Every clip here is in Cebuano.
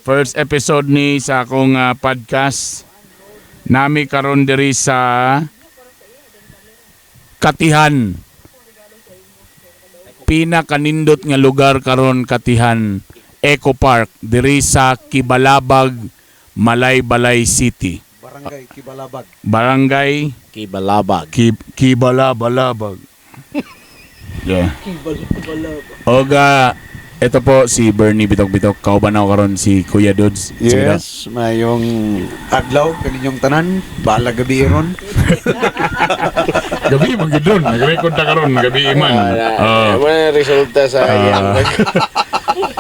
First episode ni sa akong podcast. Nami karon diri sa Katihan. Pinakanindot nga lugar karon, Katihan Eco Park, diri sa Kibalabag, Malaybalay City. Barangay Kibalabag. Barangay Kibalabag. Kibalabalabag. Yeah. Oga, ito po si Bernie Bitok Bitok. Kauban ako karon si Kuya Dudes. Sige daw. Yes, mayong adlaw kaninyong tanan, bala gabi ron. Gabi man gid dun. Nag-record ta karon gabi iman. Oh. Wala resulta sa iyang.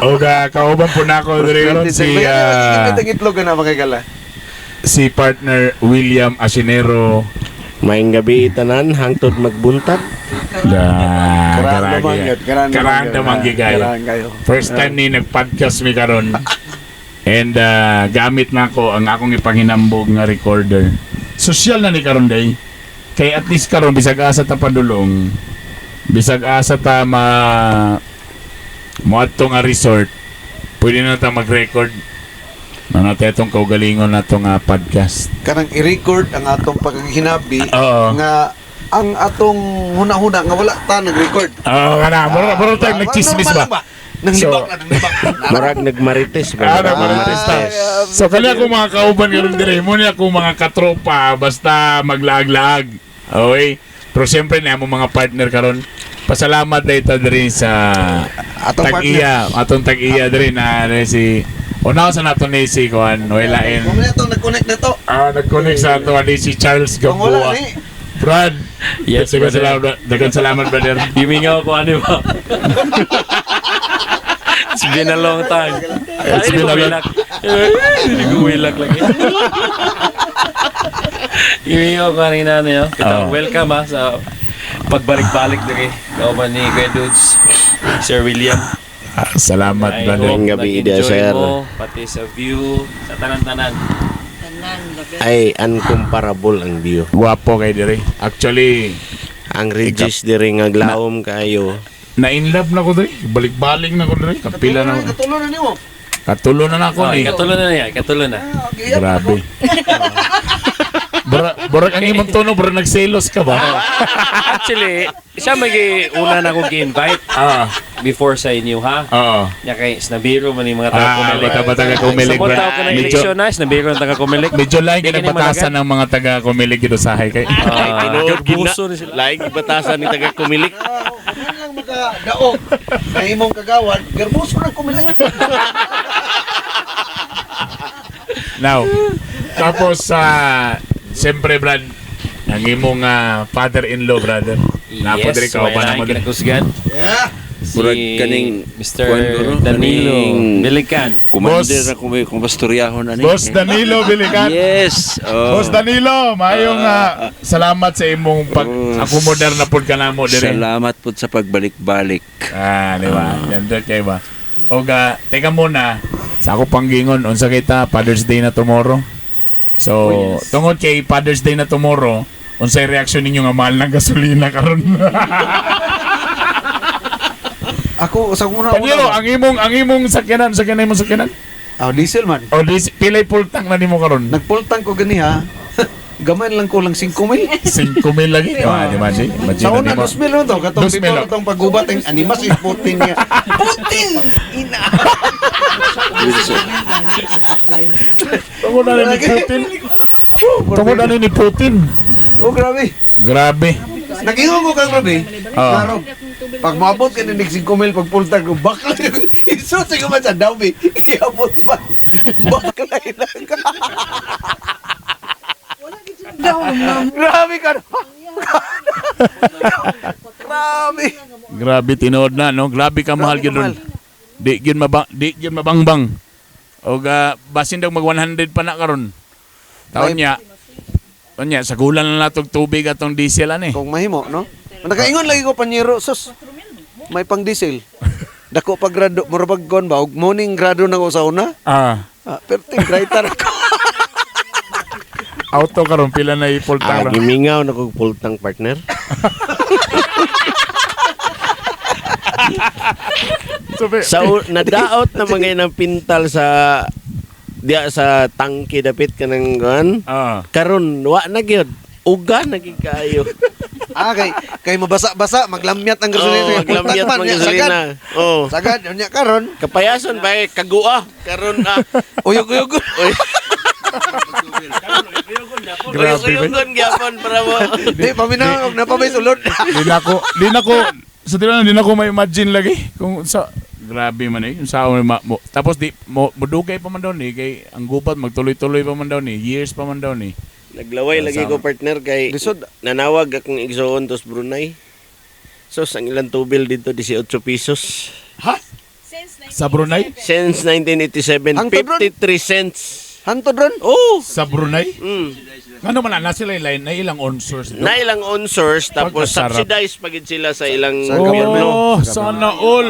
Oga, kauban po na ako diri karon si Ang itlog na mga gala. si partner William Asinero. Maayong gabi tanan, hangtod magbuntag. Da, Karaan naman yun, karaan Karaan naman gyud kayo. Karaan kayo. First time ni nag-podcast mi karon. And gamit na ako ang akong ipanghinambog nga recorder. Social na ni karon day. Kay at least karon bisag asa ta padulong, bisag asa ta ma moadto nga resort, pwede na ta mag-record. Mga tetong kaugalingon na nga podcast. Kanang i-record ang atong pagkahinabi Oo. nga ang atong huna-huna nga wala ta nag-record. Oo, kana. Mura mura tayo nagchismis Normal ba? lang ba? Nang So- libak na, nang libak. Murag nagmarites ba? Ah, nagmarites ta. So kali ako mga kauban karon dire, mo ni ako mga katropa basta maglaag-laag. Okay? Pero siyempre na mo mga partner karon. Pasalamat dahil ta diri sa Atong tag-iya, atong tag-iya diri na diri si Una sa nato ni si Kuan, Noelain. Kung wala itong nag-connect na to. Ah, nag-connect sa ato ni si Charles Kung wala Gamboa. ni. Brad, Yes, dagan brother. salamat, dagan salamat, brother. Gimingaw ko ano ba? It's been a long time. It's been a long- Hindi ko wilak lagi. Gimingaw ko kanina niyo. Oo. Welcome ha sa pagbalik-balik diri. Kauban ni Kuya Dudes, Sir William. Ah, salamat, I brother. hope Maayong gabi, nag-enjoy sir. mo, pati sa view, sa tanan-tanan. Ay, uncomparable ang view. Guwapo kay diri. Actually, Ang ridges diri nga glaom kayo. na in love na ko diri. Balik-balik na ko diri. Kapila na. Katulo na nimo. Katulo na na ako Oh, ni. ikatulo na niya, ikatulo na. Ah, okay, yan. Grabe. Bra, burag ang imong tono, bro, nagselos ka ba? Actually, siya magi una na akong gi-invite before sa inyo ha. Oo. Nya kay snabiro man yung mga taga Ah, Kumilig. bata bata ka kumilig. Sa tao ka na Medyo, eleksyon na, snabiro ng taga Kumilig. medyo lain Di kini kinabatasan ng mga taga kumilig dito sa kay. Ah, Tinuod gid buso ni sila. Laing ibatasan ni taga Kumilik. Ah, kung lang makadaog na imong kagawad, garbuso na kumilig. Now, tapos sa siyempre, Brad, ang imong father-in-law, brother. Napo diri Yes, ka wala pa na mo diri. kinakusgan. Yeah. Si Murag kaning Mr. kuwan guro, Danilo kaning- Bilican. Commander Boss. na kung kung pastoryahon ani. Boss Danilo Bilican. Yes. Oh. Boss Danilo, maayong salamat sa imong pag-akomodar na pud ka namo diri. Salamat po sa pagbalik-balik. Ah, di ba? Ganda kay ba? Oga, teka muna. Sa ako panggingon, unsa kita Father's Day na tomorrow. So, tungod kay Father's Day na tomorrow, unsay reaksyon ninyo nga mahal ng gasolina karon? Ako sa una Paniro, ang imong sakyanan, sakyanan imong sakyanan. Ah, diesel man. O dis pilay full tank na nimo karon. Nagpultang ko gani ha. Gamay lang ko lang 5 mil. 5 mil lagi. Ah, di ba si? Imagine Sa una, nimo. 2 mil ron to. Katong 2,000. before itong paggubat, ang animas is Putin niya. Putin! Ina! Tungod na ni Putin. Tungod na ni Putin. Oh, grabe. Grabe. Nagingon ko kang grabe. Oo. Klaro. Pag maabot ka ni 5 mil, pag pultang ko, bakla yung iso sa man sa dami. Iabot pa. Bakla lang ka. Grabe ka. Grabe. Grabe tinuod na no. Grabe ka mahal Grabe gyud ron. ka mahal. Di gyud mabangbang. Og basin daw mag 100 pa na karon. Taon niya. Unya sagulan na natog tubig atong diesel ani. Kung mahimo, no? Nakaingon lagi ko panyero, sus. May pang diesel. Dako pa grado, mura pag kon ba, og morning grado na ko sa una. Ah, Ah, perting writer ako. auto karon pila na i-full Ah, tank ra. gimingaw na kog pultang partner. So, Sa nadaot na mga ng pintal sa diya sa tangke dapit kanang kuan. Karon wa na gyud. Uga na gyud kaayo. Ah, kay kay mabasa-basa, maglamyat ang gasolina. Oh, maglamyat Pultag man, man niya, gasolina. Sagad. Oh. Sagad, unya karon. Kapayason ba eh, kagua karon ah. Uyog-uyog. Uy, Grabe ba? uyog-uyogon gyapon para mo. Di paminaw og napabay sulod. Di na ko sa tinuod di na ko ma-imagine lagi kung sa grabe man eh yung sa mo, tapos di mo modugay pa man daw ni kay ang gubat magtuloy-tuloy pa man daw ni, years pa man daw ni. Naglaway lagi ko, partner, kay Lisod. nanawag akong igsoon tos Brunei. Sos ang ilang tubil dito 18 pesos. Ha? Sa Brunei? Since 1987, Ang tubron? 53 cents. Hantod ron. Oh. Sa Brunei? Ngano man na sila line na ilang on source. Na ilang on source tapos Pagkasarap. subsidized pa gid sila sa ilang Sa government. Oh, sana all.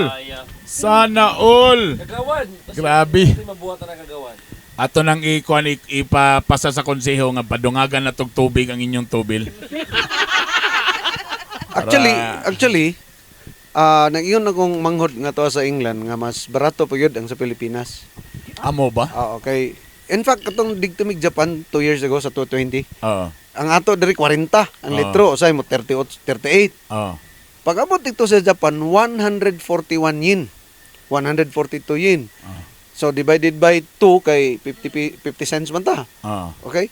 Sana all. Kagawan. Grabe. Mabuhat na kagawan. Ato nang ikuan ipapasa sa konseho nga padungagan na tog tubig ang inyong tubil. Actually, actually, nag-iyon akong manghod nga to sa England nga mas barato pa gyud ang sa Pilipinas. Amo ba? Ah, okay. In fact, katong digtumig Japan 2 years ago sa 220, Oo. ang ato diri 40 ang litro, usay mo 38, 38. Oo. Pag abot dito sa Japan, 141 yen. 142 yen. So divided by 2 kay 50 cents man ta. Oo. Okay?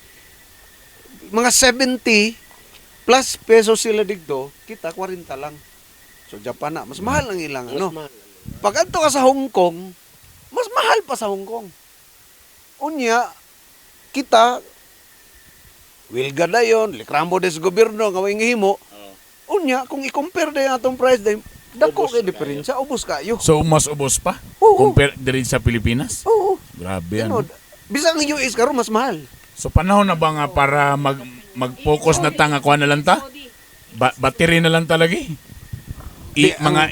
Mga 70 plus pesos sila dito, kita 40 lang. So Japan na, mas mahal ang ilang ano. Pag adto ka sa Hong Kong, mas mahal pa sa Hong Kong. Unya, kita wilga dayon, likramo des gobyerno nga way ngihimo. Unya, kung i-compare dayon atong price dayon, dako kay diferensya, ubos kayo. So mas ubos pa? Oo. Compare diri sa Pilipinas? Oo. Grabe ano. Ano, bisag ang US karon mas mahal. So panahon na ba nga para mag-focus na ta nga kuha na lang ta? Battery na lang talaga eh. Mga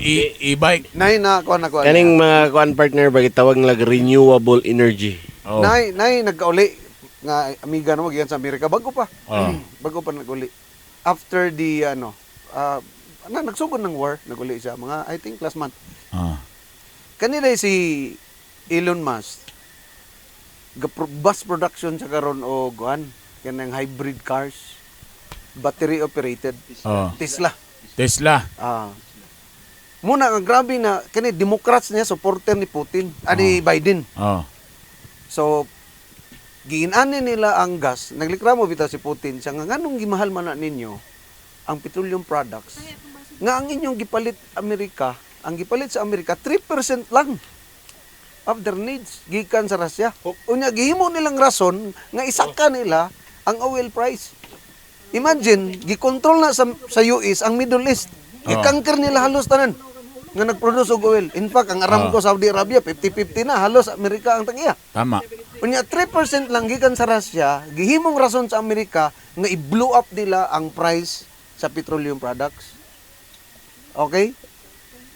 e-bike. Nay na kuan na kuan. Kaning mga kuan, partner, ba gitawag nila renewable energy. Oh. Nay nay nagkauli nga amiga no gikan sa Amerika bago pa. Oh. Bago pa naguli. After the ano na nagsugod ng war, naguli siya mga I think last month. Kanila si Elon Musk bus production sa karon og kuan kanang hybrid cars, battery operated. Oh. Tesla. Tesla. Ah. Muna ang grabe na kani Democrats niya, supporter ni Putin, ani Biden. Oh. So giinani nila ang gas, naglikramo bitaw si Putin siya nga nganong gimahal man na ninyo ang petroleum products nga ang inyong gipalit Amerika, ang gipalit sa Amerika 3% lang of their needs gikan sa Russia. Unya gihimo nilang rason nga isaka nila ang oil price. Imagine, gikontrol na sa US ang Middle East. Gikangker nila halos tanan nga nagproduce og oil. In fact, ang Aramco Saudi Arabia 50-50 na halos Amerika ang tag-iya. Tama. Unya 3% lang gikan sa Russia, gihimong rason sa Amerika nga i-blow up nila ang price sa petroleum products. Okay?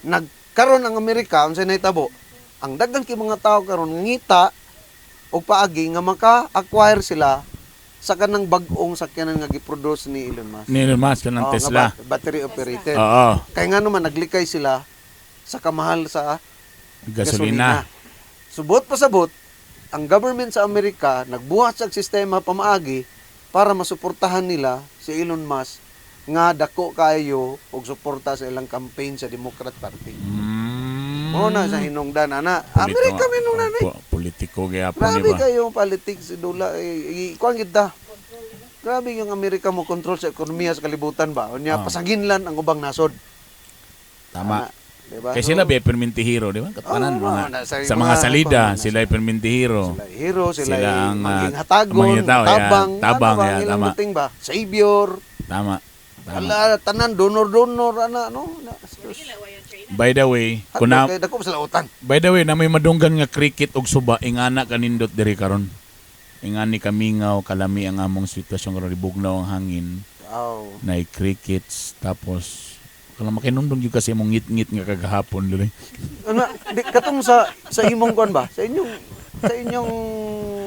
Nagkaron ang Amerika unsay nahitabo? Ang daghan kay mga tao karon ngita og paagi nga maka-acquire sila sa kanang bag-ong sakyanan nga giproduce ni Elon Musk. Ni Elon Musk kanang Oo, nga Tesla. battery operated. Oo. Kaya nga naman naglikay sila sa kamahal sa Gasolina. Subot pasabot, ang government sa Amerika nagbuhat sa sistema pamaagi para masuportahan nila si Elon Musk nga dako kayo og suporta sa ilang campaign sa Democrat Party. Mo na sa hinungdan ana. Amerika minungdan eh. Politiko gyapon Grabe di ba? kayo politics dula eh, kuan gid ta. Grabe yung Amerika mo control sa ekonomiya sa kalibutan ba. Unya pasaginlan ang ubang nasod. Tama. Ana, di ba? Kay sila ba permintihero, di ba? Katanan Oo, mga nasa sa mga mga- salida, kuwan, sila ay permintihero. Sila hero, sila, Sila ang, maging hatagon, maging tao, yeah. tabang, Tabang, ano ba, yeah, ang ilang tama. dating ba? Savior, Tama. Tama. ala, tanan, donor-donor, ana, no? Na, By the way, kuna kay dako pa sila utan. by the way, na may madunggan nga cricket og suba ingana kanindot diri karon. Ingani kamingaw kalami ang among sitwasyon karon, ribugnaw ang hangin, Aw. na crickets tapos kala makinumdum gyud kasi imong ngit-ngit nga kagahapon diri. Ano, di, katong sa imong kuan ba? Sa inyong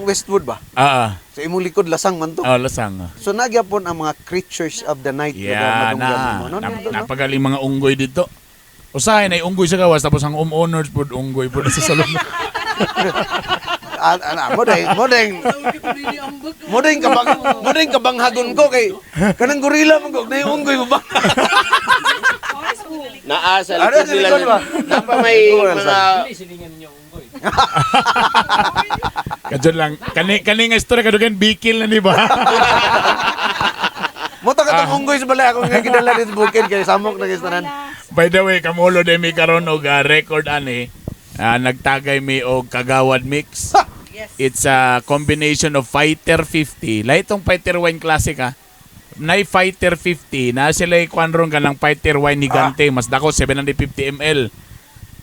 Westwood ba? Ah, ah, Sa imong likod lasang man to. ah lasang. So nagyapon ang mga creatures of the night Yeah, nga madunggan na. mo. No, no, no? Napagaling mga unggoy dito. Usahay na unggoy sa gawas tapos ang homeowners pod unggoy pod sa salon. Ah, ah, mo day kabanghagon ko kay kanang gorilla man ko nay unggoy mo ba? Naa sa Ano, likod sa nila. likod ba? Napa may mga Kadyon lang kani kani nga istorya kadugan bikil na ni ba? Mo ta katong unggoy sa balay ako nga gidala dito sa bukid kay samok na kay tanan. By the way, kamulo din mi karon og record ani. Nagtagay mi og Kagawad mix. It's a combination of Fighter 50. Lahi tong Fighter Wine Classic ah. Nay Fighter 50 na sila kuan ron kanang Fighter Wine Gigante mas dako 750 ml.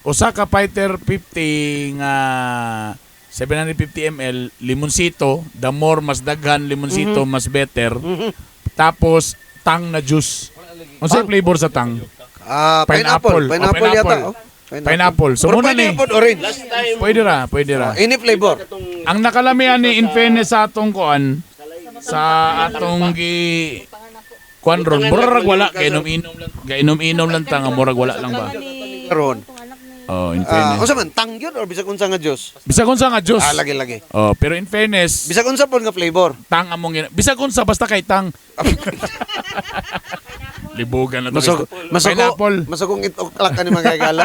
Usa ka Fighter 50 nga 750 ml limonsito, the more mas daghan limonsito mas better. Tapos tang na juice. Unsay flavor sa tang? Ah, Pineapple. pineapple, pineapple Oh, pineapple. yata. Oh. Pineapple. So Pero muna ni. pineapple orange. last time Pwede ra, pwede ra. Any flavor. Ang nakalamian ni in fairness sa atong kuan sa atong gi kuan ron murag wala kay inom-inom lang kay inom-inom lang ta nga murag wala lang ba. Karon. Oh, in Ah, fairness. unsa man tang yun or bisag unsa nga juice? Bisag unsa nga juice. Ah, lagi lagi. Oh, pero in fairness, Bisag unsa pod nga flavor. tang among bisag unsa basta kay tang. Libugan na to. Masok masoko Pineapple. masokong it o'clock ani mga gala.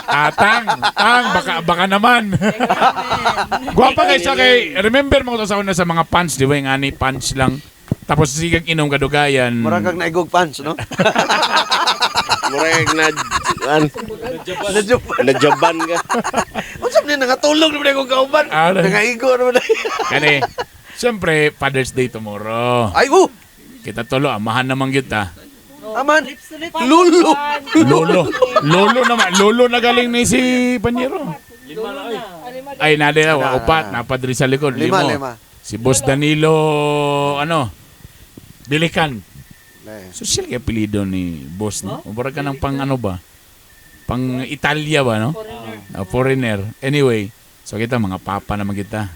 Ah, tang, tang, baka, baka naman. Gwapa kay siya kay, remember mo to sa una sa mga punch, di ba? Yung ani punch lang. Tapos sigag inom kadugayan. Murag kag naigog pants, no? murag na an, Nadyopan. najaban ka. Unsa man ni nangatulog naman akong kauban. Ah, Nangaigo naman. Kani, siyempre, Father's Day tomorrow. Ay, oh! Kita tulo, amahan naman kita. Aman! Lulo! Lolo. Lolo naman. Lolo na galing ni si Panyero. Ay, nade na. Upat. Napadri sa likod. Lima, Limo. lima. Si Boss Danilo, ano, Bilikan. Social kay apelyido ni Boss, no? Mura ka ng pang ano ba? Pang Italia ba, no? Foreigner. Foreigner. Anyway, so kita, mga papa naman kita.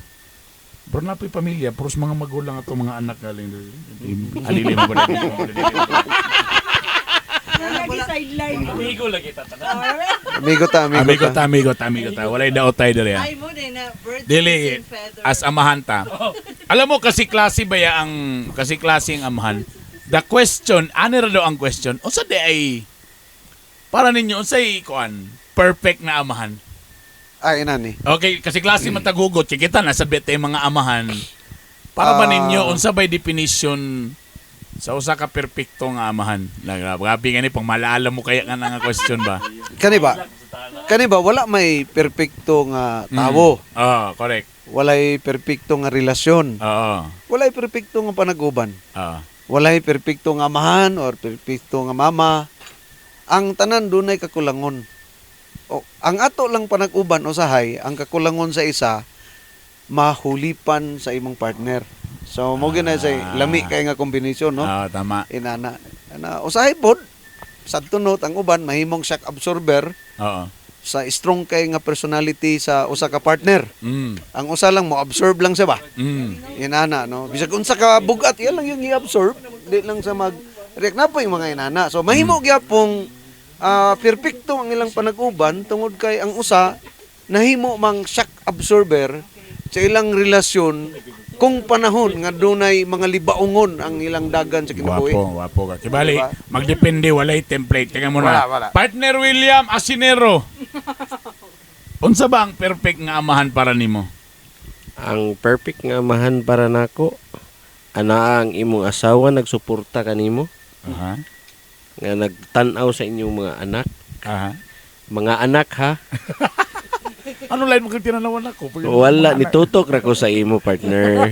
Pero na po'y pamilya, puros mga magulang ato mga anak galing. Alili mo ba na? Sideline. Amigo lagi tatanan. Amigo ta, amigo, Amigo ta. ta, amigo ta, amigo ta. Walay daot tayo dali, ah. Ay mo din na birds Dili, and feathers. as amahan ta. Alam mo, kasi klase ba ya ang, kasi klase ang amahan. The question, ano ra daw ang question? Unsa di ay, para ninyo, unsay kuan, perfect na amahan? Ay, inani. Okay, kasi klase man tagugot, kay kita nasa bete mga amahan. Para ba ninyo, unsa bay definition sa usa ka perpekto nga amahan? Grabe gani pang malaala mo kaya nga na nga question ba? Kani ba? Kani ba, wala may perpekto nga tawo. Oh, correct. Walay perpekto nga relasyon. Oo. Walay perpekto nga panaguban. Oo. Walay perpekto nga amahan or perpekto nga mama. Ang tanan dunay kakulangon. O, ang ato lang panag-uban usahay, ang kakulangon sa isa mahulipan sa imong partner. So mo gyud na say lami kay nga combination, no? Oo, tama. Inana. Ana usahay pod sadto no ang uban mahimong shock absorber Oo. sa strong kay nga personality sa usa ka partner. Ang usa lang mo absorb lang siya ba? Inana no. Bisag unsa ka bugat iya lang yung i-absorb, di lang sa mag react na po yung mga inana. So mahimo gyapong perpekto ang ilang panag-uban tungod kay ang usa nahimo mang shock absorber sa ilang relasyon kung panahon nga dunay mga libaungon ang ilang dagan sa kinabuhi. Wapo, wapo ka. Kibali, Diba? magdepende, walay template. Teka muna. Wala, wala. Partner William Asinero. Unsa ba ang perfect nga amahan para nimo? Ang perfect nga amahan para nako ana ang imong asawa nagsuporta kanimo Aha. nga nagtan-aw sa inyong mga anak. Aha. Mga anak ha. Ano line mo kang tinanawan ako? Wala nitutok ra ko sa imo partner.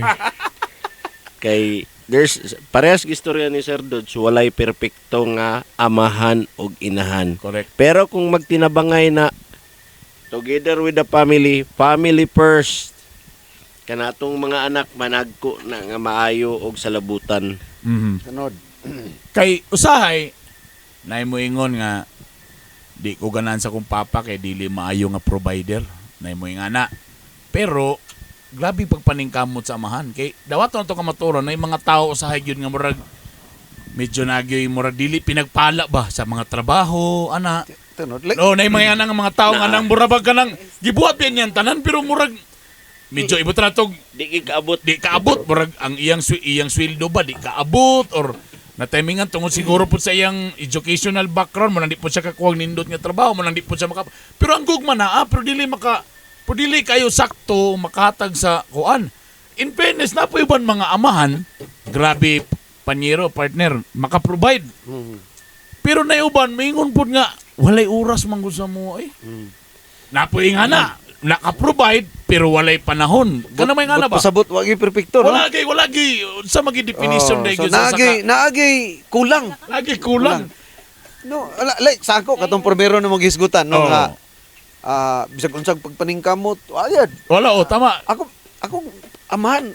Kay there's parehas gistorya ni Sir Dodge, walay perpekto nga amahan og inahan. Correct. Pero kung magtinabangay na together with the family, family first. Kanatong mga anak managko na nga maayo og salabutan. Sunod. Kay usahay, nay mo ingon nga di ko ganahan sa kong papa kay dili maayo nga provider. Nay mo ingana. Pero grabe pagpaningkamot sa amahan kay dawaton to kamaturan na mga tao usahay gyud nga murag Medyo nagyoy murag dili pinagpala ba sa mga trabaho ana. Tunod. Like, No, nay mga anang mga tao nga nang murabag ka nang gibuhat yan yan tanan pero murag medyo ibot na tog Di gid kaabot. di kaabot murag ang iyang sweldo ba di kaabot or na timingan tungod siguro po sa iyang educational background mo nang di po siya kakuha nindot nga trabaho mo nang di po siya maka pero ang gugma na pero dili maka pero dili kayo sakto makahatag sa kuan. In fairness na po iban mga amahan, grabe panyero partner maka-provide, pero naiuban maingon pud nga walay oras man gud sa mo eh. Napoy nga na naka-provide pero walay panahon kana may nga na ba. Pasabot wagi perpekto, no? Wala gyud sa magi definition Oh, dai so, gyud sa naagay, naagay kulang. Lagi kulang. No, like sa ako katong primero na magisgutan no Oo. nga bisag unsag pagpaningkamot, ayad. Wala oh, tama. Ako ako amahan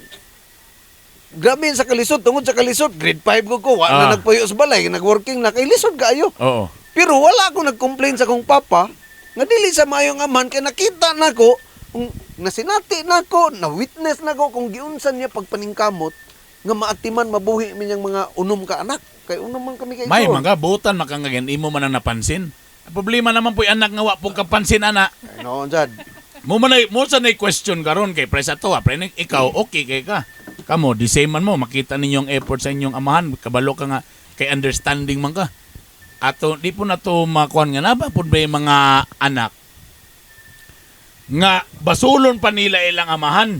grabe sa kalisod tungod sa kalisod grade 5 ko wa na nagpuyo sa balay nagworking na kay lisod kaayo. Oo. Pero wala ako nag-complain sa akong papa nga dili sa maayong amahan kay nakita nako kung nasinati nako na witness nako kung giunsan niya pagpaningkamot nga maatiman mabuhi mi niyang mga unom ka anak kay unom man kami kay May igsoon. mga butan makangagan imo man ang napansin. Ang problema naman po anak nga wa po kapansin ana. Ay, noon sad. Mo man ay- mo sa nay question karon kay pre sa to, ah, pre ikaw okay kay ka. Kamo di same man mo makita ninyo ang effort sa inyong amahan kabalo ka nga kay understanding man ka. Ato di po na to makuan nga na ba pud ba yung mga anak nga basulon pa nila ilang amahan.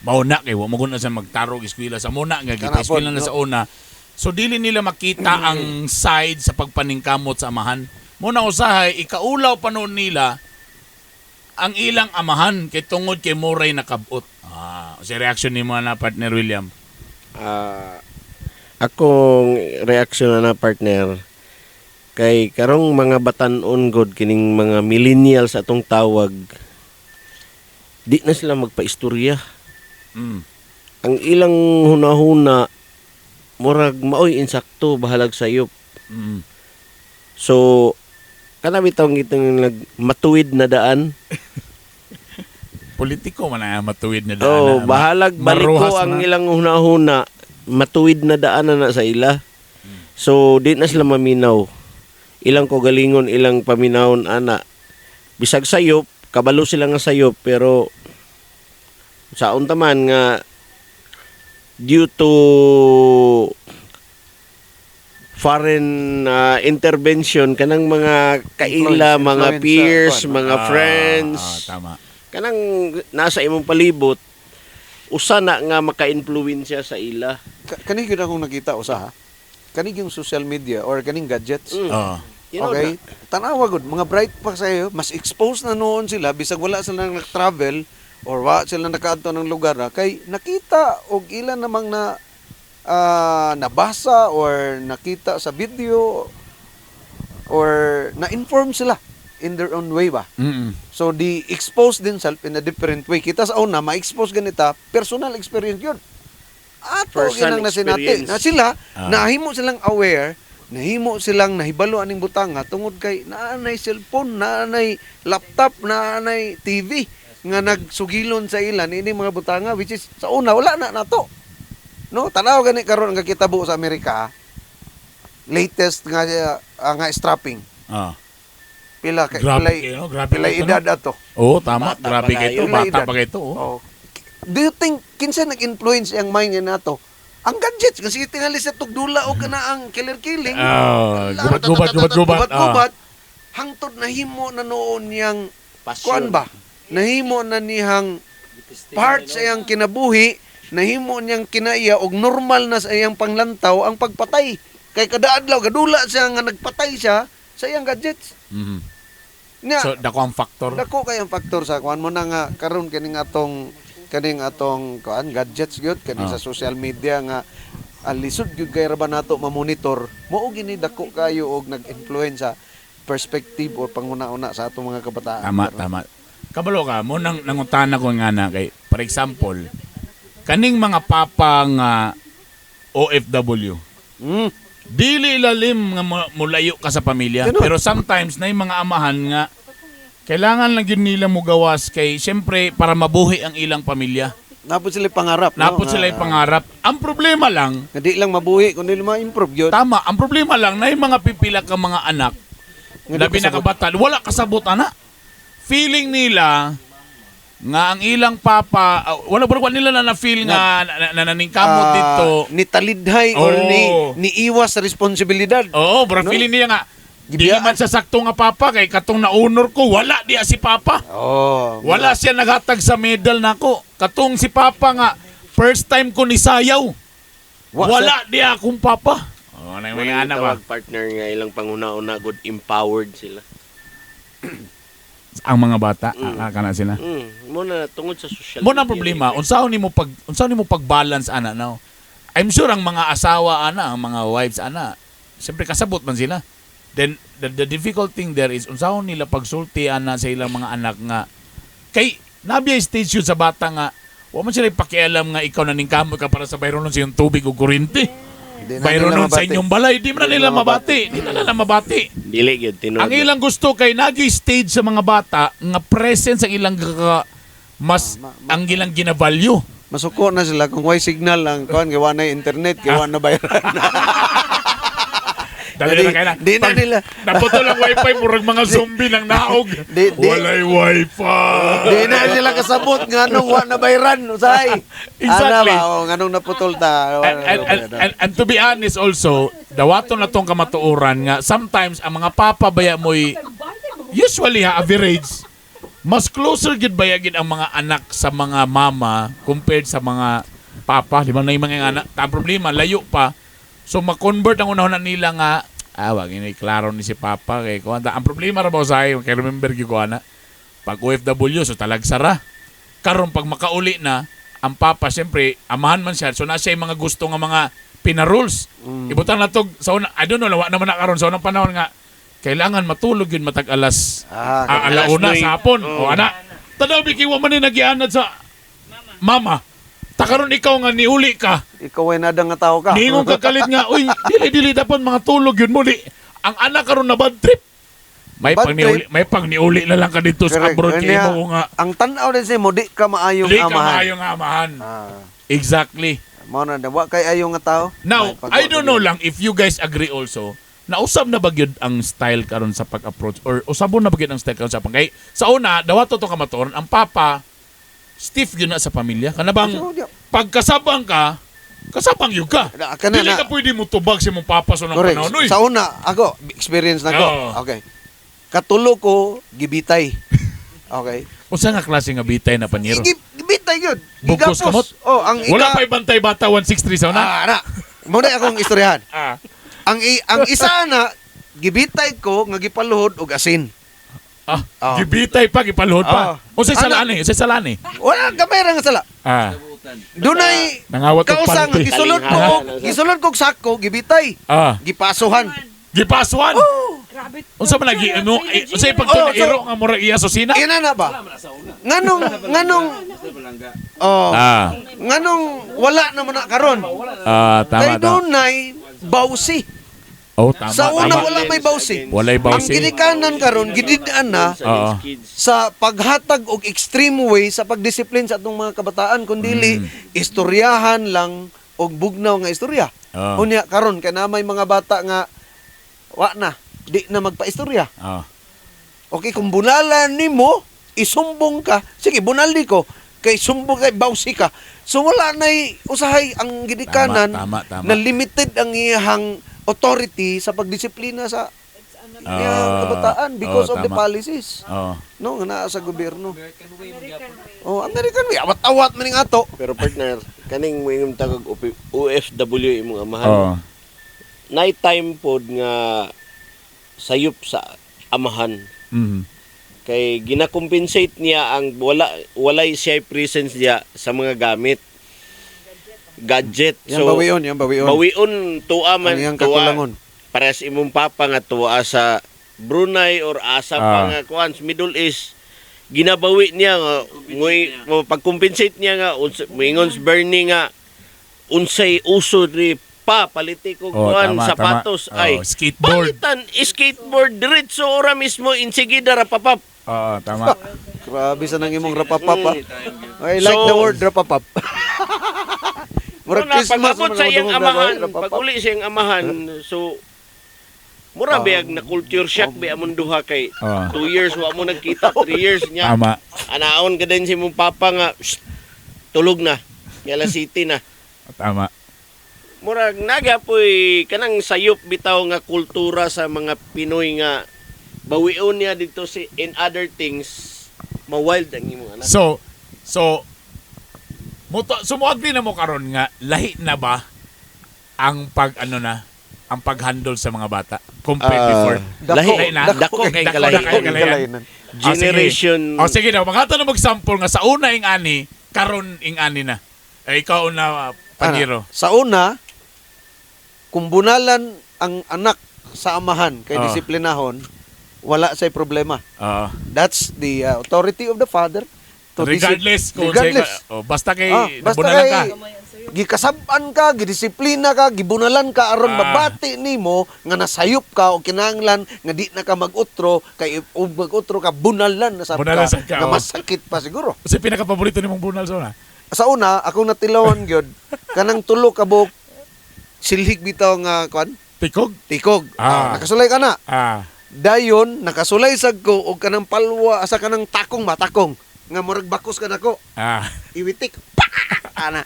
Mao na kay wa mo gud na sa magtarog eskwela sa muna nga Kana gita eskwela pod, na no? sa una. So dili nila makita ang side sa pagpaningkamot sa amahan. Muna usahay ikaulaw pa noon nila ang ilang amahan kay tungod kay Moray nakabot. Si reaction ni mga na partner William. Akong reaksyon na na partner kay karong mga batan-on god kining mga millennials atong tawag di na sila magpaistorya. Ang ilang hunahuna murag maoy insakto bahalag sayop. So kana bitaw itong nag matuwid na daan. Politiko man ang matuwid na daan. Oh, na, bahalag baliko maruhas ang na. ilang hunahuna, matuwid na daan na, na sa ila. So di na sila maminaw. Ilang kagalingon, ilang paminawon ana. Bisag sayop, kabalo sila nga sayop pero sa unta man nga due to foreign intervention kanang mga kaila, Influence, mga influence sa peers, kuwan. mga friends Tama. kanang nasa imong palibot usa na nga maka-influensya sa ila. Kani gyud akong nakita usa ha. Kani yung social media or kaning gadgets. You know Okay? Tanawa gud, mga bright pa sayo, mas exposed na noon sila bisag wala sila nag-travel or wa sila nakaadto ng lugar ha, kay nakita og ilan namang na nabasa or nakita sa video or na-inform sila in their own way ba. So di expose themselves in a different way. Kita sa una ma-expose ganita personal experience yun. Ato First-hand ginang nasinati experience. na sila nahimo silang aware, nahimo silang nahibalo aning butanga tungod kay naanay cellphone, naanay laptop, naanay TV nga nagsugilon sa ila niini mga butanga which is sa una wala na nato. No, tanaw gani karon ang kakitabo sa Amerika. Latest nga nga strapping. Pila kay Grabe pila, kayo, no? Grabe pila kayo, no? edad ato. Oo, tama. Bata Grabe pa kayo. kayo. Bata Edad. pa kayo. Oh. Oh. Do you think kinsa nag-influence ang mind nga nato? Ang gadgets kasi tingali sa tugdula o kana ang killer killing. Gubat, gubat, gubat, gubat. Gubat, gubat. Hangtod nahimo na noon niyang Passion. kuan ba? Nahimo na niyang part sa iyang kinabuhi, nahimo niyang kinaiya og normal na sa iyang panglantaw ang pagpatay. Kay kada adlaw gadula siya nga nagpatay siya sa iyang gadgets. Nya, So, dako ang factor. Dako kay ang factor sa kuan mo na nga karon kaning atong kuan gadgets gyud kaning sa social media nga ang lisod gyud kay ra ba nato mamonitor mao gini dako kayo og nag-influence sa perspective or panguna-una sa atong mga kabataan. Tama, Karon. tama. Kabalo ka, mo nang nangutana ko nga na kay, for example, kaning mga papa nga OFW, dili ilalim nga mulayo ka sa pamilya. Ganun. Pero sometimes na yung mga amahan nga kailangan lang yun nila mugawas kay siyempre para mabuhi ang ilang pamilya. Napod sila pangarap, no? Napod sila pangarap. Ang problema lang, Nga di lang mabuhi kundi ma-improve yun. tama, ang problema lang na yung mga pipila ka mga anak, Nga di labi na kasabot. kabataan, wala kasabot ana. Feeling nila nga ang ilang papa, wala wala wala nila na na-feel nga na naningkamot dito. Ni talidhay or Oo. ni niiwas sa responsibilidad. Oo, bro, No? feeling niya nga di Gibiyaan. man sa sakto nga papa kay katong naunor ko wala diya si papa. Oh, Wala siya naghatag sa medal nako. Katong si papa nga first time ko ni sayaw. Wala diya akong papa. Oh, na Mga mga anak ba? tawag partner nga ilang panguna-una good empowered sila. Ang mga bata, kana sila. Mo na tungod sa social Mo na media. problema, unsaon nimo pag-balance ana now. I'm sure ang mga asawa ana, ang mga wives ana, siyempre kasabot man sila. Then the difficult thing there is unsaon nila pagsulti ana sa ilang mga anak nga kay nabiya stage yun sa bata nga wa man sila pakialam nga ikaw naningkamot ka para sa bayronon sa iyong tubig o kuryente. Di na nila Bayronon sa mabati. inyong balay, di man na Di nila nila mabati. Di na nila mabati. Dili gyud tinuod. Ang ilang gusto kay nagi stage sa mga bata nga presence ang ilang mas ang ilang gina-value. Masuko na sila kung way signal ang kuan kay wa na internet kay wa na bayaran. Dali Di- na kaya na. di na Pag nila. Naputol ang wifi, murag mga zombie nang naog. Di- Walay wifi. Di na sila kasabot nganong wa na bayaran usahay. Exactly. Ana ba, oh, nganong naputol ta. And to be honest also, dawaton na tong kamatuoran nga sometimes ang mga papa baya mo'y usually ha, average, mas closer gid baya gid ang mga anak sa mga mama compared sa mga papa. Di ba na yung mga anak? Ang problema, layo pa. So ma-convert ang unahon na nila nga, wag ini klaro ni si papa kay kuan. Ang problema ra ba sa kay remember gyud ko ana. Pag OFW so talagsara. Karon pag makauli na ang papa siyempre amahan man siya. So na siya yung mga gusto nga mga pina-rules. Ibutang na tog sa una, I don't know wa naman na karon sa unang panahon nga kailangan matulog yun matag alas Alas alauna sa hapon. Oo. O ana, tanaw biki wa man ni nagianad sa mama. Takaron ikaw nga niuli ka. Ikaw ay nadang nga tao ka. Niingon ka kalit nga, uy, dili dili dapat mga tulog yun mo di. Ang anak karon na bad trip. May Bad pang niuli, may pang niuli na lang ka dito sa Correct. abroad kay Kanya, mo nga. Ang tan-aw din sa imo di ka maayong Dili ka amahan. maayong amahan. Exactly. Mao na wa kay ayo nga tao. Now, May pag- I don't know lang if you guys agree also, nausab na ba gyud ang style karon sa pag-approach or usabon na ba gyud ang style karon sa pag kay sa una dawato to kamatuoran ang papa stiff gyud na sa pamilya kana bang So, di- pagkasabang ka kasabang yun ka Na, kana dili na. ka pwede mo tubag sa imong papa sa unang Correct. panahon uy. Sa una, ako, experience na ko. Oo. Okay. Katulo ko, gibitay. Okay. Unsa nga klase nga bitay na panyero? Gibitay yun. Bugkos Gigapos. kamot? Oh, ang ika, Wala pa ibantay bata 163 sa una. Ah, na. Muna akong istoryahan. Ang isa na gibitay ko nga gipaluhod og asin. Gibitay pa gipaluhod pa. Oh. Unsay Ano? sala ni? Unsay sala ni? Wala gamay ra nga sala. Dunay Nangawat og kausa nga panty. gisulod ko og gisulod kog sako gibitay. Gipasuhan. Gipasuhan. Grabe. Unsa man lagi ano unsay pagtun Oh, so- iro nga murag iya susina? Ina na ba? Nganong nganong Oh. Nganong wala naman na karon. Tama Kay tama. dunay bawsi. Oh, tama. Sa una tama. wala may bawsi. Walay Ang bawsi. ginikanan karon gidid-an na Oo. sa paghatag og extreme way sa pagdisiplin sa atong mga kabataan kundili istoryahan lang og bugnaw nga istorya. Oo. Unya karon kay na may mga bata nga wa na di na magpaistorya. Okay, kung bunalan nimo, isumbong ka. Sige, bunali ko kay sumbong kay bawsi ka. So wala nay usahay ang gidikanan Tama, tama, tama. na limited ang iyang authority sa pagdisiplina sa iyang kabataan because of the tama. policies. Oo. No, nga naa sa gobyerno. Oh, American way. Awat-awat man ning ato. Pero partner, kaning moingon ta kag OFW imong amahan. Oo. Night time pod nga sayop sa amahan. Kay gina-compensate niya ang walay siya presence niya sa mga gamit. Gadget. Yang bawion, yang bawion. Bawion tuwa man Ang iyang tuwa. kakulangon. Parehas imong papa nga tuwa sa Brunei or asa pa nga kuan sa Middle East. Ginabawi niya nga ngoy mo pag-compensate niya nga moingon sa Bernie nga unsay uso diri pa paliti ko Oh, kuan tama, sapatos tama. ay Oh, skateboard. Palitan skateboard diretso ora mismo insigida ra papap. Oo, tama. Grabe sa nang imong rapapap ah. I like So- the word rapapap. Murag Muna, Christmas pag-abot man sa ang iyang madungog na, amahan, rapapap. pag uli sa iyang amahan, so mura biyag na culture shock ba among duha kay 2 years wa mo nagkita, 3 years niya. Tama. Anaon ka din si mong papa nga, "Shh, tulog na. Yala city na." Tama. Murag naga poy kanang sayop bitaw nga kultura sa mga Pinoy nga bawion niya dito si in other things ma-wild ang imong anak. So, muto, sumuagli na mo karon nga lahi na ba ang pag ano na ang pag-handle sa mga bata compared before? Lahi Lahi na. dako kay Dako kalahi. na kay kalahi. Kalainan. Ah, sige. Generation. O sige daw, maghatag na mag-sample nga sa una ing ani, karon ing ani na. Eh, ikaw una, Paniro. Ana, sa una, kung bunalan ang anak sa amahan kay disiplinahon, wala say problema. That's That's the authority of the father to Regardless kung regardless. Say, oh, basta kay Basta nabunalan kay ka. gikasab-an ka, gidisiplina ka, gibunalan ka aron mabati nimo nga nasayop ka o kinahanglan nga di na ka mag-utro kay ug mag-utro ka bunalan na sab Bunalan ka, sad ka, nga oh. masakit pa siguro. Kasi pinaka-paborito nimong bunal sa una. Sa una, akong natilawan gyud kanang tulo ka buok silhig bitaw nga kwan, Tikog? tikog. Nakasulay ka na. Dayon nakasulay sad ko og kanang palwa sa kanang takong matakong nga murag bakos ka nako. Iwitik pa ana.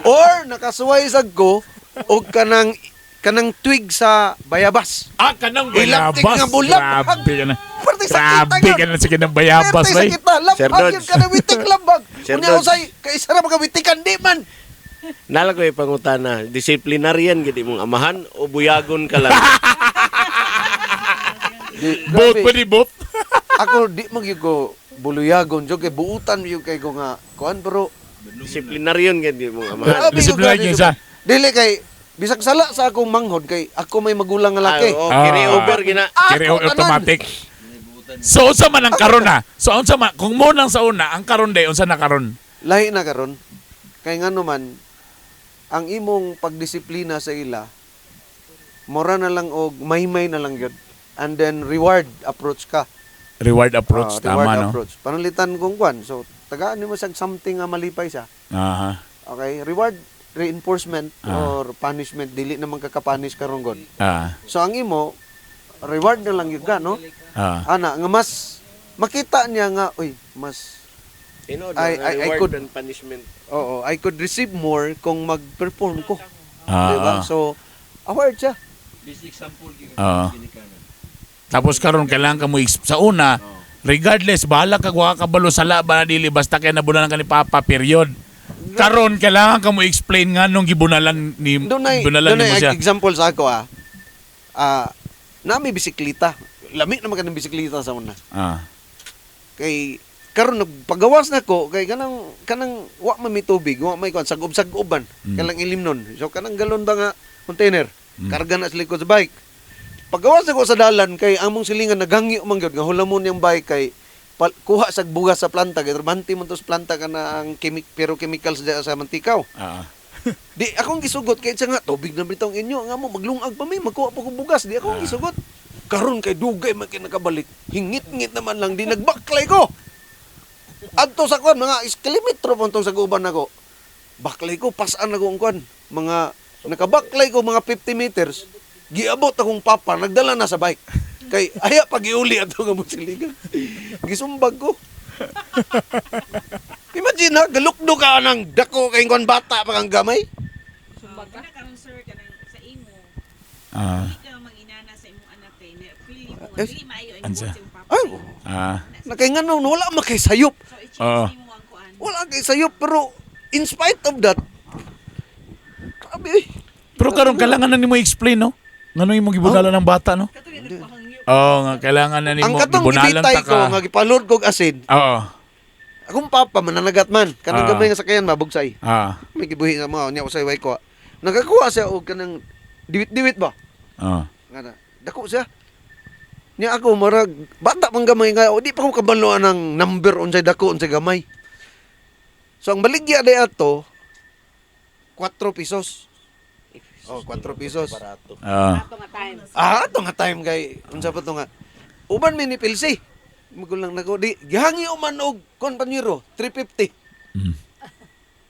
Or nakasuway sad ko og kanang kanang twig sa bayabas. Ah, kanang Ilaptik bayabas. nga bulak. Grabe ka na. Parte sa kita Grabe yun. ka na sige ng bayabas, Parte sa bay. kita. Sir Lambag Dodge. yun ka na witik lambag. Sir Unya Dodge. usay kay isa ra magawitikan di man. Nala ko pangutana, disciplinarian gid imong amahan o buyagon ka lang? Both pwede both. Ako di man gyud ko buluyagon jud kay buutan gyud kay ko nga kuan pero Disciplinarian gid imong amahan. Grabe yun, Disciplinarian grabe yun siya. Dili kay bisag sala sa akong manghod kay ako may magulang nga laki. Ah, oh, carry over gina. Carry Ako over tanan. automatic. So unsa man ang karon na? So unsa man kung mo nang sa una ang karon day unsa na karon? Lahi na karon. Kay ngano man ang imong pagdisiplina sa ila mura na lang og maymay na lang gyud. And then reward approach ka. Reward approach, Reward tama no? approach. Panalitan kong kwan. So tagaan nimo siyang something nga malipay siya. Aha. Okay? Reward reinforcement or punishment dili naman kakapunish karon god. So ang imo reward na lang gyud ka no. Ana nga mas makita niya nga uy mas Tinuod I reward could- and punishment. oo I could receive more kung mag-perform ko. Diba? So award siya. Tapos karon kailangan ka mo sa una regardless bahala ka wa ka balo sala ba na dili basta kay nabunalan ka ni Papa period. Karon kailangan ka mo explain nga nung gibunalan ni Dunay bunalan dunay nimo siya. example sa ako ah. Nami bisikleta. Lami naman kanang bisikleta sa una. Kay karon nagpagawas na ko kay kanang kanang wa man may tubig, wa may kuan sagob-sagoban. Kanang ilim nun. So kanang galon ba nga container. Karga na sa likod sa bike. Pagawas na ko sa dalan kay among silingan naghangyo man gyud nga hulamon niyang bike kay kuha sa bugas sa planta kay trabante man to sa planta kana ang pero chemicals diya sa mantikaw. Di akong gisugot kay siya nga tubig na bitaw ang inyo nga mo maglungag pa mi magkuha pa kog bugas di akong gisugot. Karon kay dugay man kay nakabalik. Hingit-ngit naman lang di nagbaklay ko. Adto sa kwan mga kilometro pa sa guban nako. Baklay ko pasan ako ang kwan. Mga nakabaklay ko mga 50 meters. Giabot akong papa nagdala na sa bike. Kay aya pag iuli ato nga mo siligan. Gisumbag ko. Imagine ha, galukdo ka ng dako kay kwan bata pa kang gamay. Kana karon sir kanang sa imo. Di ka manginana sa imong anak kay na feel mo Eh, dili maayo ang Ansa? buot sa imong papa. Ay, nakay ngano wala makay sayop. So i-change nimo ang kuan. Wala kay sayop pero in spite of that, grabe eh. Pero karon kailangan na nimo i-explain no? Ngano imong gibunalan ng bata no? Oo, nga kailangan na nimo Ang katong gibunalan gibitay ta ko ka. nga gipalod kog asin. Oo. Akong papa mananagat man kanang gamay nga sakayan mabugsay. May gibuhi sa mga unya usay way ko. Nakakuha siya og kanang diwit-diwit ba? Nga na, dako siya. Nya ako marag bata man gamay nga o di pa ko kabalo ng number unsay dako unsay gamay. So ang baligya day ato 4 pesos. Oh, 4 pesos. Barato. Ato nga time. Ato nga time kay unsa pa to nga. Uban mi ni Pilsi. Magulang nako di gihangi man og kon panyero 350.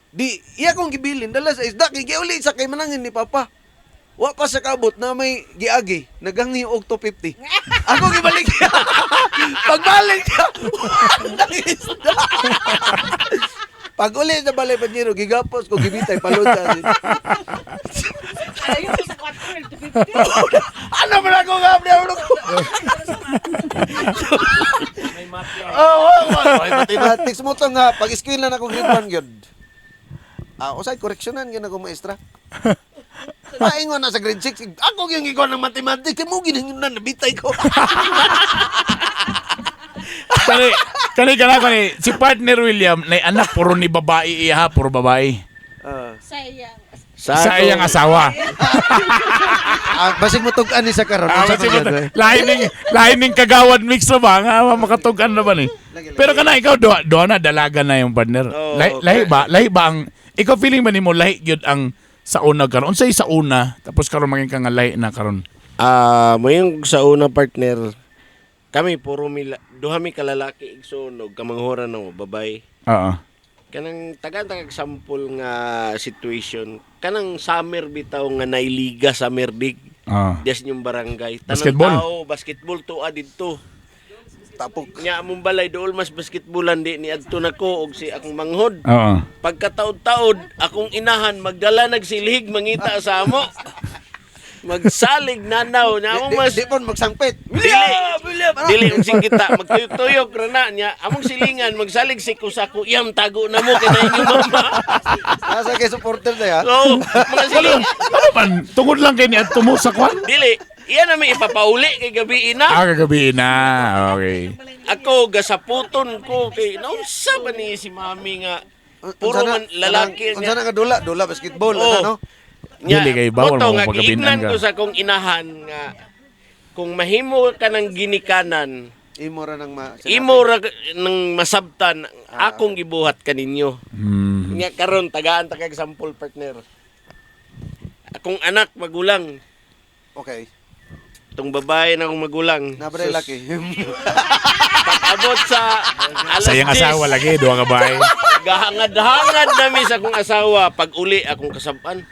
Di iya kong gibilin dala sa isda kay giuli sa kay manangin ni papa. Wa pa sa kabot na may giagi naghangi og 250. Ako gibalik. Pagbalik siya. Wa nang isda. Pag uli sa balay panyero gigapos ko gibitay palod sa asin. Ayaw sa 4 to 50. Ano man ako nga abdi ano ko. Oh, oh, oh, mathematics mo to nga pag eskwela na ako grade 1 gyud. Ah, usay correctionan gyud ako maestra. Paingon na sa grade 6. Ako gyud gikuan ng mathematics, kay mo ginahingnan na nabitay ko. Kani kani kana kani si partner William nay anak puro ni babae iya ha, puro babae. Ah, Sayang. Sa iyang asawa. ah, basig mo tug-an ni sa karon. Ah, Unsa kasi man gyud, eh? lahi ning kagawad mix na ba nga makatugan na ba ni? Pero kana ikaw duha, duha na dalaga na yung partner. Oo, Lahi, lahi ba ang ikaw feeling ba nimo lahi gyud ang sa una karon? Unsay sa una tapos karon maging ka nga lahi na karon? Ah, mo yung sa una partner, kami puro mi duha mi kalalaki igsoon og kamanghuran no babay. Oo. Kanang tagan tagag sample nga situation, kanang summer bitaw nga nailiga summer league. Oo. Dias inyong barangay. Tanang Basketball? tao, basketball tuwa didto. Tapok. Nya among balay dool mas basketballan di ni adto nako og si akong manghod. Oo. Pagkataod-taod, akong inahan magdala nagsilhig mangita sa amo. Magsalig nanaw na among Di, mas di, di pon magsangpit. Dili, William, ano? dili ang singkita magtuyok-tuyok ra na niya. Among silingan magsalig si kusako iyam tago na mo kay na inyong mama. Nasa kay supporter na ya. So, mga siling Ano man tungod lang kay ni adto mo sa kwan? dili iya na may ipapauli kay gabi ina. Ah, kagabi na. Okay. Ako gasaputon ko kay naunsa ba ni si mami nga puro Unsa na- man lalaki Unsa na nga dula, dula basketball Oo. ano no? Nya, Dili kay bawal moto mo nga pagabinan giingnan ka. ko sa akong inahan nga kung mahimo ka ng ginikanan, Imo ra nang ma imo ra ng masabtan akong gibuhat kaninyo. Nya karon tagaan ta kag sample partner. Akong anak magulang, Okay. tong babae na akong magulang. Nabre Sus, laki. Pag-abot sa alas Sa iyang 10, asawa lagi duha ka bae. Gahangad-hangad nami sa akong asawa pag uli akong kasaban.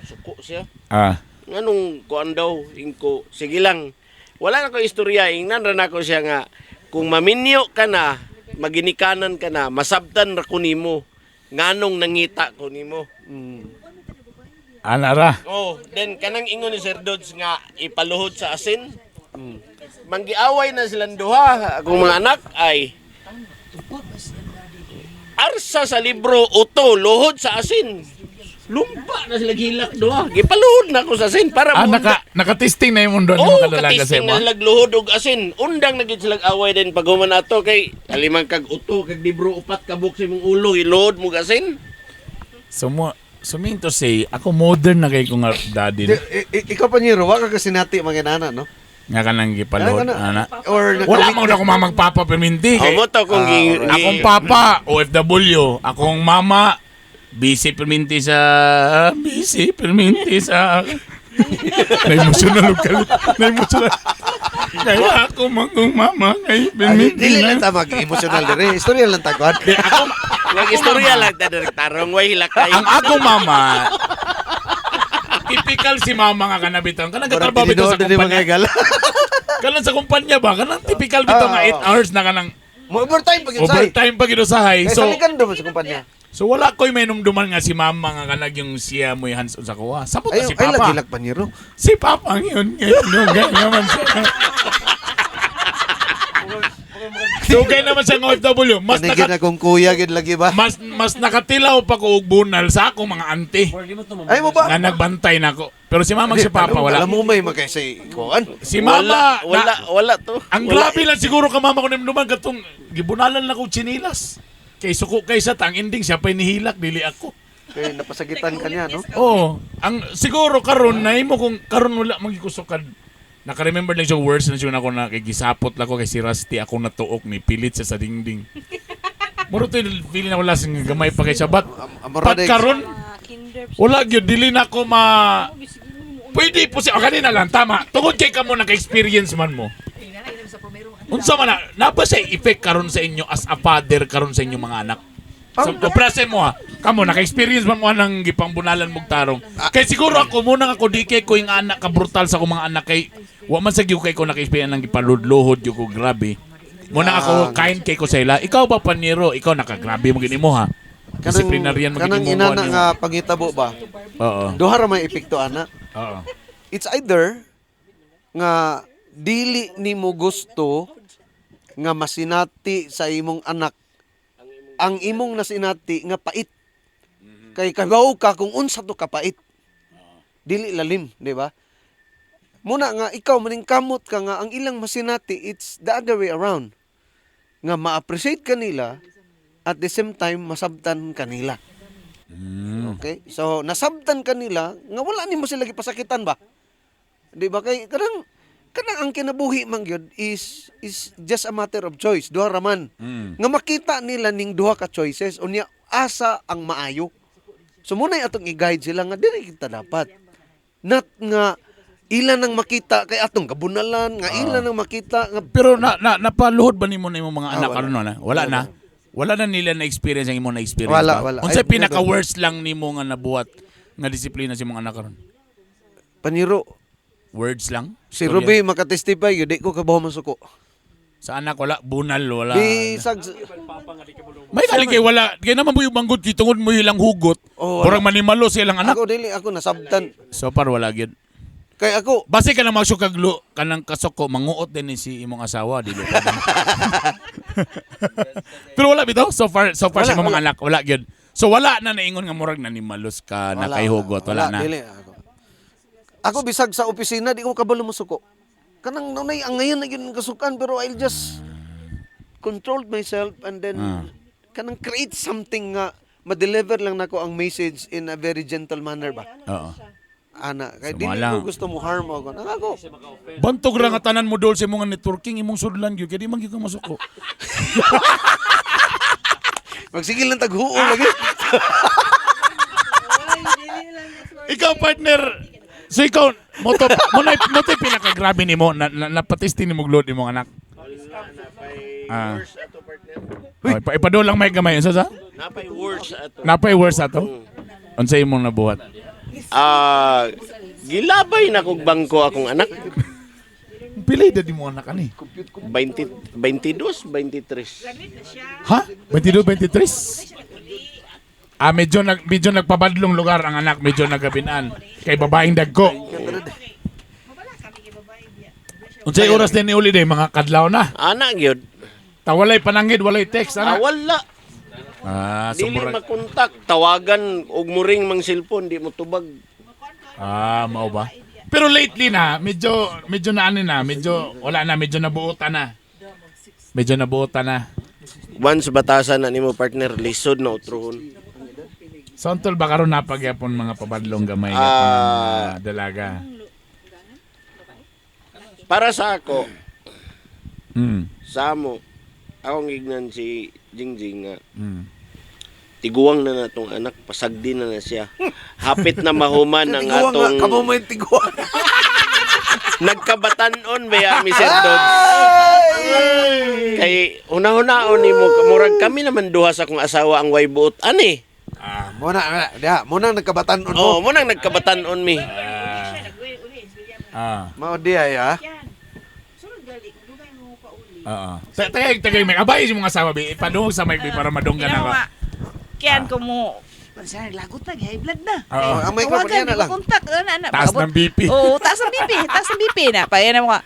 Suko siya. Ah. Nganong kuan daw ingko sige lang. Wala na ko istorya ingnan ra nako siya nga kung maminyo ka na, maginikanan ka na, masabtan ra ko nimo. Nganong nangita ko nimo. Ana ra. Oh, then kanang ingon ni Sir Dodds nga ipaluhod sa asin. Manggiaway na silang duha akong mga anak ay arsa sa libro uto luhod sa asin. Lumpa na sila gilak duha. Gipaluhod na ako sa asin para Ah, maunda- naka testing na yung mundo ni Oo, mga kadalaga sa katisting imo. na sila luhod og asin. Undang na gid sila away din pag human ato kay alimang kag uto kag libro upat ka buok sa imong ulo iluhod mo og asin. So mo so mean to say, ako modern na kay ko nga daddy. Di, ikaw pa niyo, wa ka kasi nati mga nana, no? Nga ka nang gipaluhod, Ano, ana. Or Wala mo na akong mamagpapa perminti. Oh, Kay, mo to kung akong papa, OFW. Akong mama, busy perminti sa... Busy perminti sa... Na-emotional og kalit. Na-emotional. Kaya ako mangong mama kay perminti Dili na. lang ta mag-emotional dire. Istorya lang ta kuan. Nag istorya lang ta direk tarong way hilakay. Ang akong mama, typical si mama nga kanabitan. Kanang katrabaho bitaw sa Tinuod ni mga kumpanya. gala. Kanang sa kumpanya ba? Kanang typical bitaw nga Ah, 8 hours na kanang Mo overtime pag yun overtime pag inusahay. Kay So, salikan do man sa kumpanya. so wala ko'y may numduman nga si mama nga kanag yung siya mo'y hands on sa kuha. Sabot na Ay, si ay papa. lagi lag panyero. Si papa ang yun. Ngayon, dugay naman siya. Dugay naman siya ng OFW. Mas, Panigid naka, na kong kuya gid lagi ba? mas nakatilaw pa ko og bunal sa akong mga auntie Ay mo ba? nga nagbantay na ako. Pero si mama si papa wala. Alam mo may magkay kuan. Si mama wala wala, wala to. Ang Wala. grabe lang siguro ka mama ko naman katong gibunalan na ko tsinilas. Kay suko kay sa tang ending siya pa'y nihilak dili ako. Kay napasagitan ka niya, no? Oo. Ang siguro karon na imo kung karon wala magikusok naka-remember lang siya words na siya nako na kay gisapot lang ko kay si Rusty ako natuok ni pilit siya sa dingding. Muro to yung feeling na wala sing gamay pa kay siya but Amora pag karon wala gyud dili na ko ma pwede po siya o kanina lang tama tungod kay kamo naka-experience man mo. Unsa man na napa sa effect karon sa inyo as a father karon sa inyong mga anak? Sa prase mo ha, kamo naka-experience man mo nang gipangbunalan mong tarong. Kay siguro ako muna ako di kay ko yung anak ka brutal sa akong mga anak kay wa man sa gyud kay ko naka-experience nang gipaludluhod gyud ko grabe. Muna ako kain kay ko sa ila. Ikaw ba paniro? Ikaw nakagrabe mo gini mo ha. Disciplinarian mo Kanang gini mo. inana nga pangitabo ba? Oo. Duha ra may epekto ana. Oo. It's either nga dili nimo gusto nga masinati sa imong anak ang imong nasinati nga pait. Kay kabaw ka kung unsa to kapait. Dili lalim, di ba? Muna nga ikaw maningkamot ka nga ang ilang masinati, it's the other way around. Nga ma-appreciate kanila at the same time masabtan kanila. Okay? So nasabtan kanila nga wala nimo sila gipasakitan ba? Di ba kay kanang kanang ang kinabuhi man gyud is just a matter of choice. Duha ra man. Nga makita nila ning duha ka choices unya asa ang maayo. So muna atong i-guide sila nga diri kita dapat. Not nga ila nang makita kay atong kabunalan nga ila nang makita nga. Pero na, na napaluhod ba nimo na imong mga anak Ah, wala. karon na? Wala na. Wala na nila na experience ang imong na experience. Wala, ba? wala. Unsay Ay, pinaka worst lang nimo nga nabuhat nga disiplina sa imong anak karon? Paniro Words lang? si Storya? Ruby makatestify gyud di ko kabaw masuko. Sa anak wala bunal wala. Bisag May kaling kay wala kay naman mo yung banggod kay tungod mo ilang hugot. Oh, wala. Murag manimalo sa ilang anak. Ako dili ako nasabtan So far wala gyud. kay ako. Base ka na magsukaglo kanang kasoko manguot din ni si imong asawa dili pa. Pero wala bitaw so far Wala, sa imong mga wala. anak wala gyud. So wala na naingon nga murag nanimalos ka na kay hugot wala, na. Dili, ako. Ako bisag sa opisina di ko kabalo mosuko. Kanang nunay ang ngayon na gyud ang kasukan pero I'll just control myself and then kanang create something nga ma-deliver lang nako ang message in a very gentle manner ba. Oo. Ana, kay So, dili wala. ko gusto mo harm ako. Nang ako. Bantog ra nga tanan mo dol sa imong networking imong sudlan gyud kay di man gyud ka masuko. Magsigil lang taghuo lagi. Ikaw partner, so ikaw mo to mo na mo to pinakagrabe nimo na, na, napatisti nimo glod imong anak. Ah. Uy, ipadol lang may gamay unsa sa? Napay words ato. Napay words ato? Unsa imong nabuhat? Ah, gilabay na kog bangko akong anak. Pila edad nimo anak ani? 20, 22, 23. Ha? 22, 23? Ah, medyo nagpabadlong lugar ang anak, medyo nagabinan. Kay babaeng dagko. Unsay oras din ni uli day mga kadlaw na. Ana gyud. Ta walay panangid, walay text Ah, ana. wala. Ah, so Dili murag- makontak, tawagan og muring mang cellphone di mo tubag. Ah, mao ba? Pero lately na, medyo medyo na ano na, medyo wala na, medyo nabuotan na. Medyo nabuotan na. Once batasan na nimo partner, lisod na utrohon. So antol ba karon napagyapon mga pabadlong gamay Ah. gapon mga dalaga. Para sa ako, sa amo, akong gignan si Jingjing nga tiguang na natong anak, pasagdi na na siya. Hapit na mahuman ang Tiguang nga, atong kamo may tiguang. nagkabatanon ba ya, Mr. Dodds? Kay una-unaon nimo murag kami naman duha sa akong asawa ang way buot ani. Muna, muna, diha, muna nagkabatan-on mo. Oh, mo nang nagkabatan-on mi. Ah. Mao diha ya. Oo. Tagay tagay may abay si mga asawa bi ipadungog sa mic bi para madunggan Kinawa, ako. Kian ko mo, siya naglagot na, high blood na. Oo. Ang microphone Tawagan, yan na di ko lang. kontak. Ana, ana. Taas Pag-abot- ng BP. Oo, taas ng BP. Taas ng BP na. Payan na mo nga.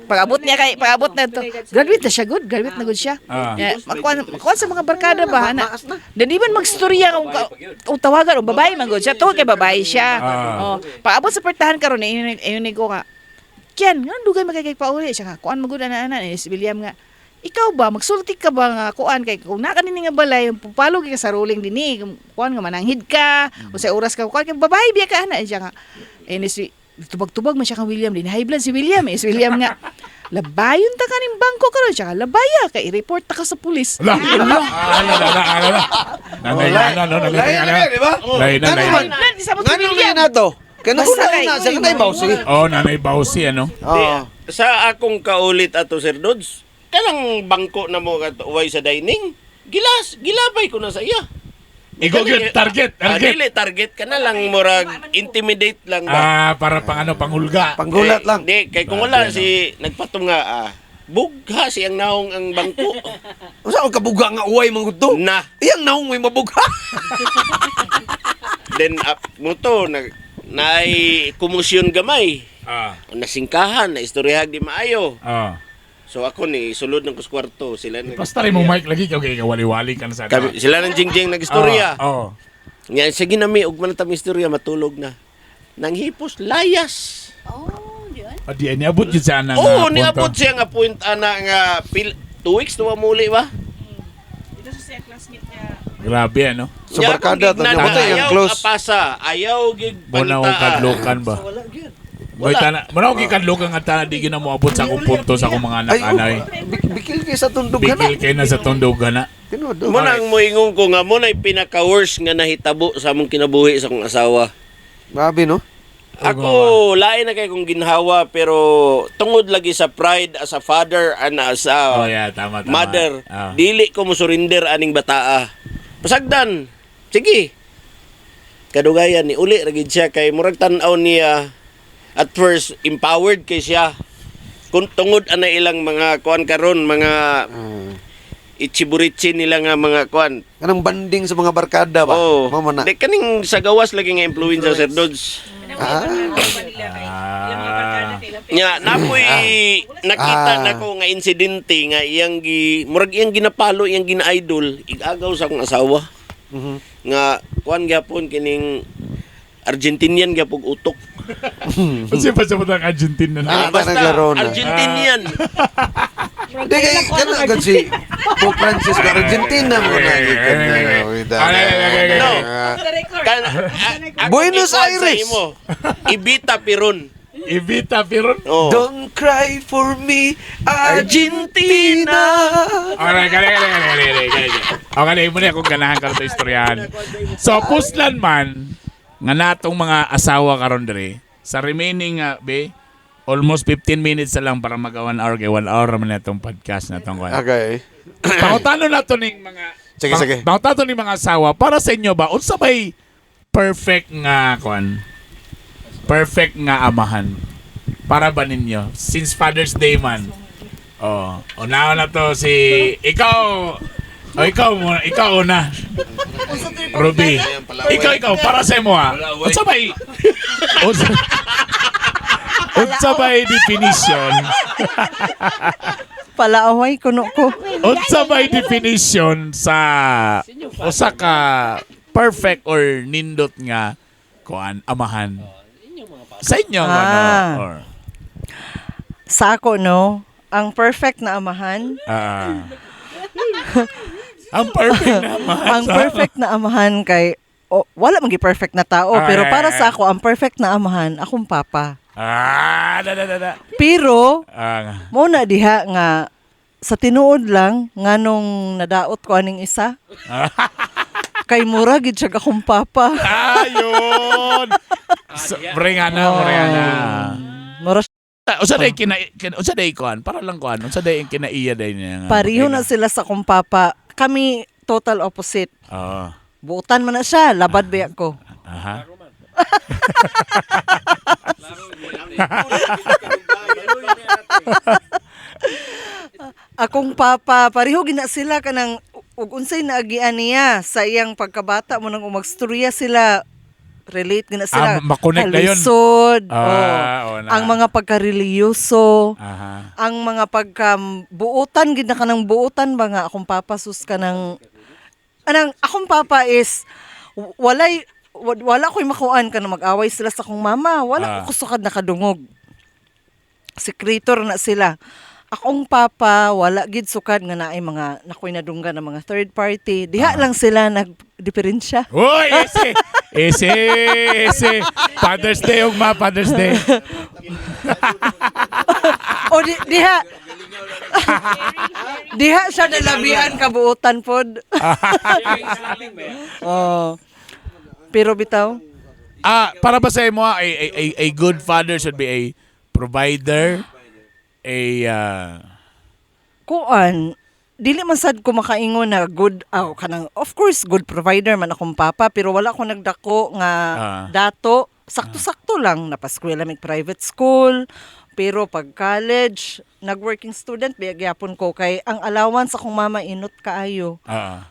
Pag-abot niya kay, pag-abot na to. Graduate na siya, good. Graduate na good siya. Ah. Yeah, makuan sa mga barkada ba, ana. Maas na. Dali man magstorya kung o tawagan o babae man gud siya. Tungod kay babae siya. Ah. Oh, paabot sa pertahan karon eh, ayun ko nga. Kian, nga dugay magkay pauli siya nga. Kuan man gud ana ana eh, si William nga. Ikaw ba magsulti ka ba nga kuan kay kung naa kanini nga balay pupalo ka sa ruling dinhi kuan nga mananghid ka o sa oras ka kuan kay babae biya ka ana eh, siya nga. Eh ni si tubag-tubag man siya kang William din. High blood si William eh. Si William nga labayon ta kaning bangko karon siya nga labaya kay i-report ta ka sa pulis. Ala, ala, ala, ala, ala. Nanay, na, no, nanay, Lain na, di ba? Lain na, Ngano lain man? na. Lan, isa mo si Ngano William. na to? Kaya Basta na kay- na siya kanay bawsi. Oh, nanay Bausi ano. Oo. Sa akong kaulit ato Sir Dodds, Kanang bangko na mo uway sa dining. Gilas, gilabay ko na sa iya. Ikaw gyud target, Ah, target. dili target ka na lang murag intimidate lang ba. Ah, para pang ano, panghulga. Panggulat Eh, lang. Di kay kung wala si nagpatunga ah. Bugha siyang naong ang bangko. Unsa ang kabuga nga uway man gud to? Na. Iyang naong may mabuga. Then up mo to nag naay kumusyon gamay. Ah. Nasingkahan, na istoryahag di maayo. Ah. So ako ni sulod ng kwarto sila nag Basta rin mo mic lagi kay kawali-wali ka na sa Kami, sila ng jingjing nag-istorya. Oh. Nga sige na mi ug man ta istorya matulog na. Nanghipos layas. Oh, di ay. Oh, di niabot yun sana nga Oo, punto. niabot siya nga point ana nga pil, 2 weeks tuwa muli ba? Dito sa siya classmate niya. Grabe ano. Sa barkada to Ayaw niya patay ang close. Apasa, ayaw gig Muna akong pangitaa. kadlukan ba? Wala. Wala. Tana, muna akong gikadlukan nga tana di gina moabot sa akong punto sa akong mga anak Ay, oh, anay. bikil kay sa tundog na. Bikil kay na sa tundog na. Tinuod. oh. Mo na ang moingon ko nga mo na pinaka-worst nga nahitabo sa among kinabuhi sa akong asawa. Grabe no. Ako lain na kay kong ginhawa pero tungod lagi sa pride as a father and as a Oh yeah, tama tama. mother, Ah. dili ko mo surrender aning bataa. Pasagdan. Sige. Kadugayan ni uli ra gid siya kay murag tan-aw niya at first empowered kay siya. Kung tungod ana ilang mga kuan karon mga ichiburichi nila nga mga kuan. Kanang banding sa mga barkada ba? Oh. Mao man na. Di kaning sa gawas lagi nga influencer Sir Dodds. Ah. Ah. Nya napoy nakita Ah. nako nga insidente nga iyang gi murag iyang ginapalo iyang gina-idol igagaw sa akong asawa. Mhm. Nga kuan gyapon kining Argentinian gyapon utok. Kasi pa sa ang Argentina na. Ah, Basta naglaro na. Argentinian. Di kay kana agad si Pope Francis ka Argentina mo na gikan na. No. Ah. Kan, akong Buenos ikuan sa Aires. imo, Ibita Piron. Evita Piron. Oh. Don't cry for me, Argentina. Alright, kali, kali, kali, kali, kali, kali. Okay, mo na akong ganahan karon sa istoryahan. So, puslan man, nga natong mga asawa karon diri, sa remaining, be, almost 15 minutes na lang para mag 1 hour kay 1 hour man na itong podcast na itong kuwan. Okay. Pangutano na to ning mga Sige, sige. Pangutano ning mga asawa para sa inyo ba unsa may perfect nga kuan? Perfect nga amahan para ba ninyo since Father's Day man? Oh, una na to si ikaw. Oh, ikaw mo, ikaw una. Ruby. Ikaw ikaw para sa imo ha. Unsa may unsa Unsa may definition? Palaaway kuno ko. Unsa may definition sa usa ka perfect or nindot nga kuan amahan? Sa inyo ano Ah. or Sa ako no, ang perfect na amahan, ah. Ang perfect na amahan. ang perfect na amahan kay oh, wala man gi perfect na tao, Ah, pero yeah, para yeah, sa ako ang perfect na amahan akong papa. Ah, da da da da. Pero Ah, mo na diha nga sa tinuod lang nganong nadaot ko aning isa. Kay mura gid siya akong papa. ayun. So, bringana, bringana. Mura Usa day kina usa day kuan para lang kuan unsa day kinaiya day niya nga. pareho na sila sa akong papa. Kami total opposite. Oo. Buutan man na siya, labad ba ko. Aha. Akong papa, pareho gina sila kanang ug unsay naagian niya sa iyang pagkabata mo nang umagstorya sila relate gina sila. Ah, makonect na yun. Kalisod, Ah, oh. oo na. Ang mga pagkareliyoso, Aha. ang mga pagka buutan gid na kanang buutan ba nga akong papa sus kanang anang akong papa is walay wala ko'y makuan kanang mag-away sila sa akong mama wala Ah. ko kusukad nakadungog sekretor na sila akong papa wala gid sukad nga naay mga nakoy nadunggan ng mga third party diha lang sila nagdiferensya. Uy, ese. Ese, ese. Father's Day, ugma, Father's Day. O di, diha diha siya nalabian kabuutan pod. Oh. Pero bitaw, Ah, para ba sa imo, a good father should be a provider, a Kuan, dili man sad ko makaingon na good, kanang, of course good provider man akong papa, pero wala ko nagdako nga dato. Sakto-sakto lang, napaskwela mig private school, pero pag college, nag-working student biya gyapon ko kay ang allowance akong mama inot kaayo.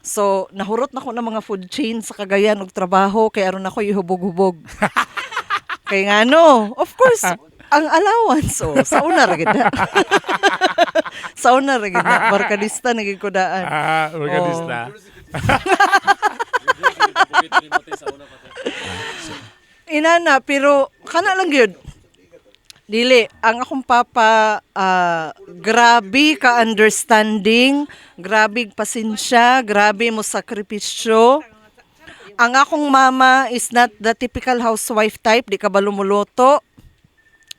So, nahurot na ko ng mga food chain sa Cagayan og trabaho kay aron ako ihubog-hubog. Kay ngano, of course, ang allowance, oh, sa una ra gid na. Sa una ra gid na, barkadista na gid ko daan. Ah, barkadista. Inana, pero kana lang gyud. Dili, ang akong papa, grabe ka understanding, grabe pasensya, grabe mo sakripisyo. Ang akong mama is not the typical housewife type, di ka ba lumuluto.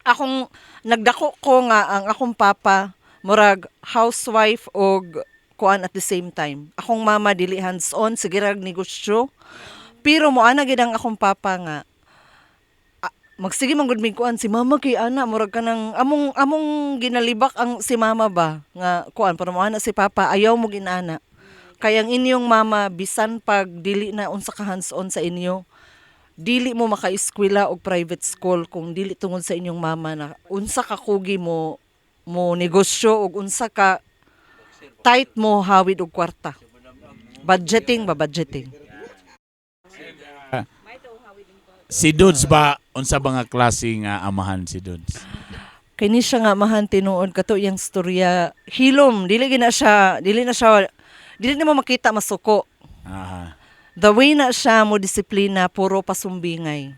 Akong nagdako ko nga ang akong papa murag housewife og kuan at the same time. Akong mama dili hands-on, sige rag negosyo. Pero mo ana gid ang akong papa nga magsige man gud mig kuan si mama kay ana, murag kanang among ginalibak ang si mama ba nga kuan, pero mo ana si papa, ayaw mo ginana kay ang inyong mama, bisan pag dili na unsa ka hands-on sa inyo, dili mo maka-eskwela og private school kung dili tungod sa inyong mama na unsa ka kugi mo mo negosyo og unsa ka tight mo hawid og kwarta, budgeting ba, budgeting. Si Dudes ba, unsa ba nga klase nga amahan si Dudes? Kay ni siya nga amahan, tinuod kato iyang storya, hilom, dili gina siya, dili na siya, dili nimo makita masuko. The way na siya mo disiplina, puro pasumbingay.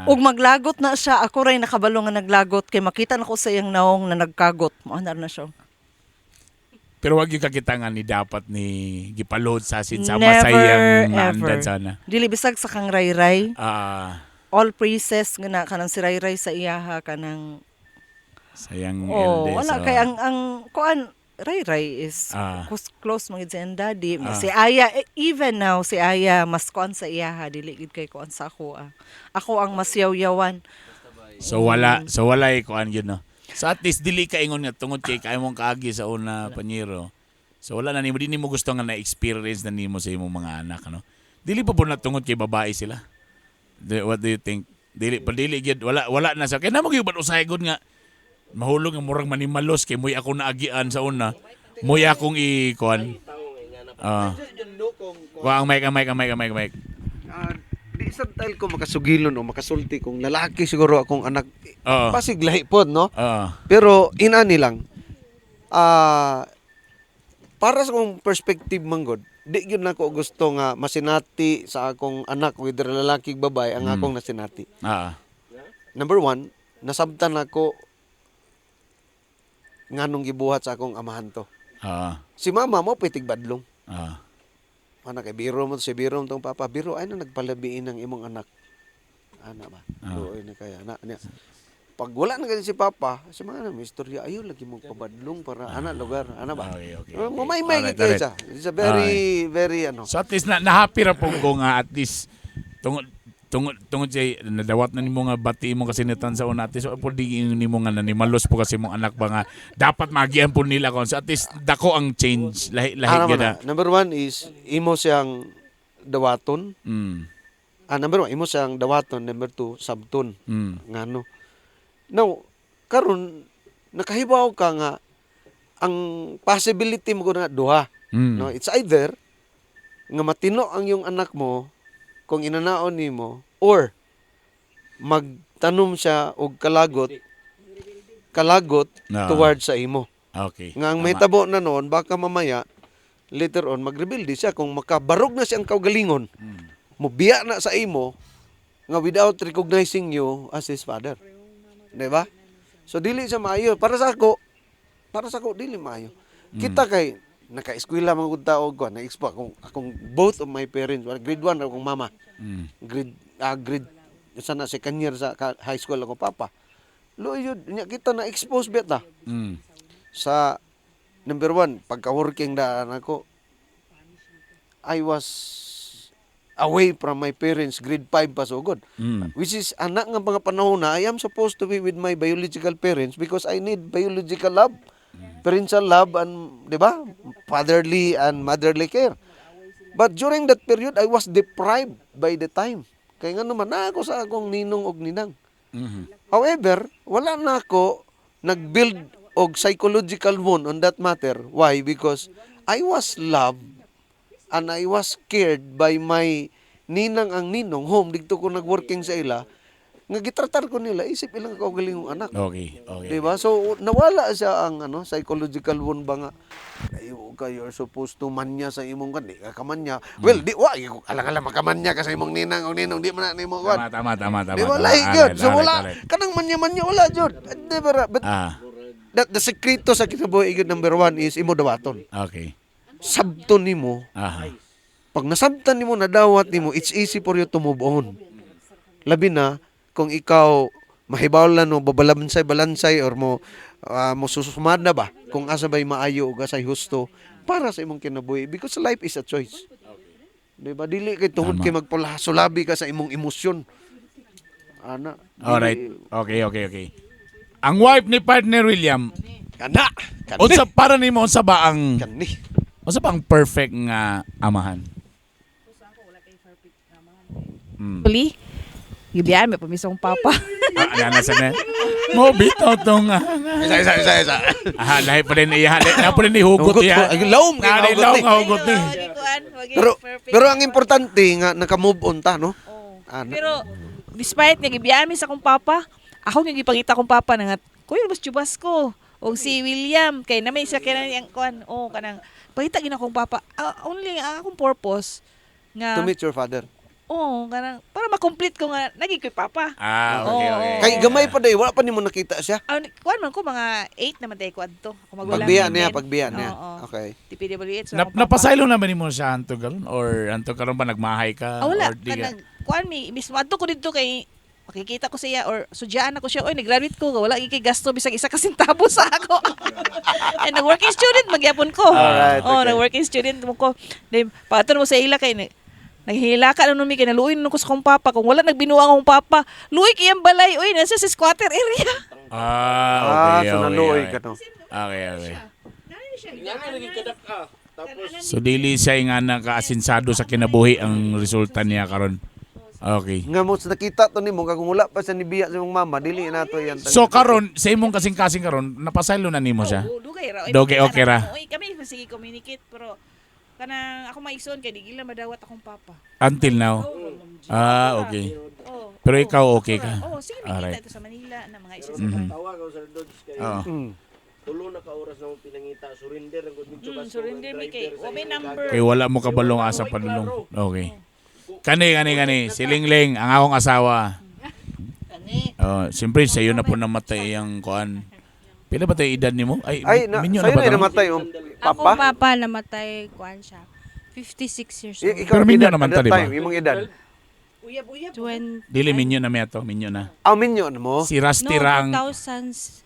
Ug maglagot na siya, ako ray nakabalo nga naglagot kay makita nako sa iyang naong na nagkagot. Mo ana na siya. Pero wag yung kakita nga ni dapat ni gipaload sa sin sama Never sa iyang ever. maandad sana. Dili bisag sa kang Rayray, all praises nga na kanang si Rayray sa iyaha kanang Sa iyang oh, eldest. wala kay ang kuan, Ray is close, close man gid sa iyang daddy. Si Aya, eh, even now si Aya mas kuan sa iyaha, dili gid kay kuan sa ako ah. Ako ang mas yaw-yawan. So wala eh, kuan yun, no. So at least dili ka ingon nga tungod kay kay mong kaagi sa una, panyero. So wala na nimo, di nimo gusto nga na-experience na nimo sa imong mga anak, no. Dili pa po na tungod kay babae sila? What do you think? Dili pa, dili gyud, wala wala na sa kay namo gyud usahay gud nga mahulog nga murag manimalos kay moy ako naagian sa una. Moy akong i kuan. Wa ang mic, ang mic, ang mic, ang mic, ang mic. Di sa style ko makasugilon o makasulti kung lalaki siguro akong anak. Pasig lahi pod, no? Pero inani lang. Para sa akong perspective man gud, di gyud nako gusto nga masinati sa akong anak, whether lalaki o babae, ang akong nasinati. Number one, nasabtan nako nganong gibuhat sa akong amahan to. Si mama mo pitig badlong. Ana kay biro mo si biro mo tong papa, biro ay na nagpalabiin ng imong anak. Ana ba? Luoy na kaya ana niya. Pag wala na gani si papa, si mga na may istorya, ayaw lagi mo pabadlong para ana lugar, ana ba? Okay. Mamay-may kayo siya. It's a very very ano. So at least na na-happy ra pong ko nga at least tungod tungod tungod say nadawat na nimo nga bati mo kasi nitan sa una, so po di nimo nga nanimalos po kasi mong anak ba nga dapat magian po nila kon, so at least dako ang change, lahi lahi Ana man gyud na. Number one is imo siyang dawaton. Number one, imo siyang dawaton. Number two, sabton. Ngano. Now, karon nakahibaw ka nga ang possibility mo na duha. No, it's either nga matino ang iyong anak mo kung inanaon nimo or magtanom siya og kalagot kalagot towards sa imo. Nga ang mahitabo na noon, baka mamaya later on magrebelde siya kung makabarog na siyang kaugalingon. Mubiya na sa imo nga without recognizing you as his father. Di ba? So dili siya maayo para sa ako dili maayo. Kita kay naka-eskwela man gud ta og kuan, na-expo akong akong both of my parents, well, grade 1 akong mama. Grade sana second year sa high school ako papa. Luoy yun, nya kita na expose beta sa number one, pagka-working daan ako, I was away from my parents grade 5 pa sugod. Which is, anak nga mga panahon na, I am supposed to be with my biological parents because I need biological love. Parental love and, di ba? Fatherly and motherly care. But during that period, I was deprived by the time. Kaya nga naman, na ako sa akong ninong og ninang. However, wala na ako nag-build og psychological wound on that matter. Why? Because I was loved and I was cared by my ninang ang ninong home didto ko nag-working sa ila nga gitratar ko nila isip ilang kaugalingong anak. Okay. Di ba? So nawala siya ang ano psychological wound ba nga ayo ka, you're supposed to manya sa imong kan di ka kamanya. Well, di wa alang-alang makamanya ka sa imong ninang o ninong di man na nimo kwan. Tama, tama, tama, tama. Di ba tama. lahi gyud. Alright, So wala alright, alright. kanang manya-manya wala jud. Never but that the sekreto sa kinabuhi gyud number one is imo dawaton. Sabton nimo. Pag nasabtan nimo, nadawat nimo, it's easy for you to move on. Labi na kung ikaw mahibaw no babalansay balansay or mo mo susumad na ba kung asa ba'y maayo o asa'y husto para sa imong kinabuhi because life is a choice. Di ba? Dili kay tungod Tama. kay magpula-sulabi ka sa imong emosyon. Ana. dili- Alright. Okay. Ang wife ni partner William, Kana. Kani. unsa para nimo unsa ba ang Kani. unsa ba ang perfect nga amahan? Uli, gibiyaan may pamisong papa. Ah, ana sa na. Mo bitaw tong Isa, isa, isa, isa. ah, lahi pa rin iya, na pa rin ihugot Hugot iya. ko. Ay, lawom kay Na hugot lawom ni. nga hugot ni. Pero pero ang importante nga naka-move on ta, no? Ana. Pero despite nga gibiyaan mi sa akong papa, ako nga gipangita akong papa na nga kuya mas chubas ko og si William kay na may siya kay ang kuan oh kanang pangita gid akong papa. Ah, only ang akong purpose nga To meet your father. oh kanang para ma-complete ko nga naging ko'y papa. Ah, okay, Oo. okay. Kay gamay pa day, wala pa nimo nakita siya. Ah, kuan man ko mga 8 naman tayo ko adto. Ako magulang. Pagbiya niya, 10. pagbiya niya. Oo. Okay. TPWH. So Na, akong papa. napasaylo naman nimo siya anto karon or anto karon ba nagmahay ka Ah, wala. or di ka? Kanang, kuan mi, mismo adto ko didto kay makikita ko siya or sudyaan ako siya, oy, nag-graduate ko, wala kay gasto bisag isa ka sentabo sa ako. And nag-working student magyapon ko. Alright, Oh, okay. nag-working student mo ko. Then paaton mo sa ila kay naghila ka na numi kay naluoy na ko sa akong papa kung wala nagbinuang akong papa luoy kay ang balay oy nasa sa squatter area. Ah, okay, Ah, so okay, naluoy okay. ka no. Okay. So dili siya nga nakaasinsado sa kinabuhi ang resulta niya karon. Okay. Nga mo nakita to nimo kung wala pa siya nibiya sa imong mama, dili na to yan. So karon sa imong kasing-kasing karon napasaylo na nimo siya. Oh, dugay ra. Oy, Dugay, makita okay ra. ra. Oy, kami sige communicate pero kanang ako maigsoon kay di gila madawat akong papa. Until now. Ah, okay. Oh. Pero ikaw okay ka? Oh, sige makita Alright. ito sa Manila na mga isa sa Tawag ako Sir Dodge kay Oo. Tulo na ka oras na mo pinangita, surrender ang gud Surrender mi kay wa may number. Kay wala mo kabalong asa padulong. Okay. Kani kani kani si Lingling ang akong asawa. Oh, siyempre sa iyo na po namatay ang kuan. Pila ba tayo edad nimo? Ay, Ay, na, minyo sa'yo na ba na to? namatay yung Ako papa? papa namatay kuan siya. 56 years old. Ikaw Pero minyo edad naman at ta, that di ba? time, imong edad. Uyab-uyab. 20 Dili minyo na miya to, minyo na. Ah, minyo na mo? Si Rusty No, ra ang 2000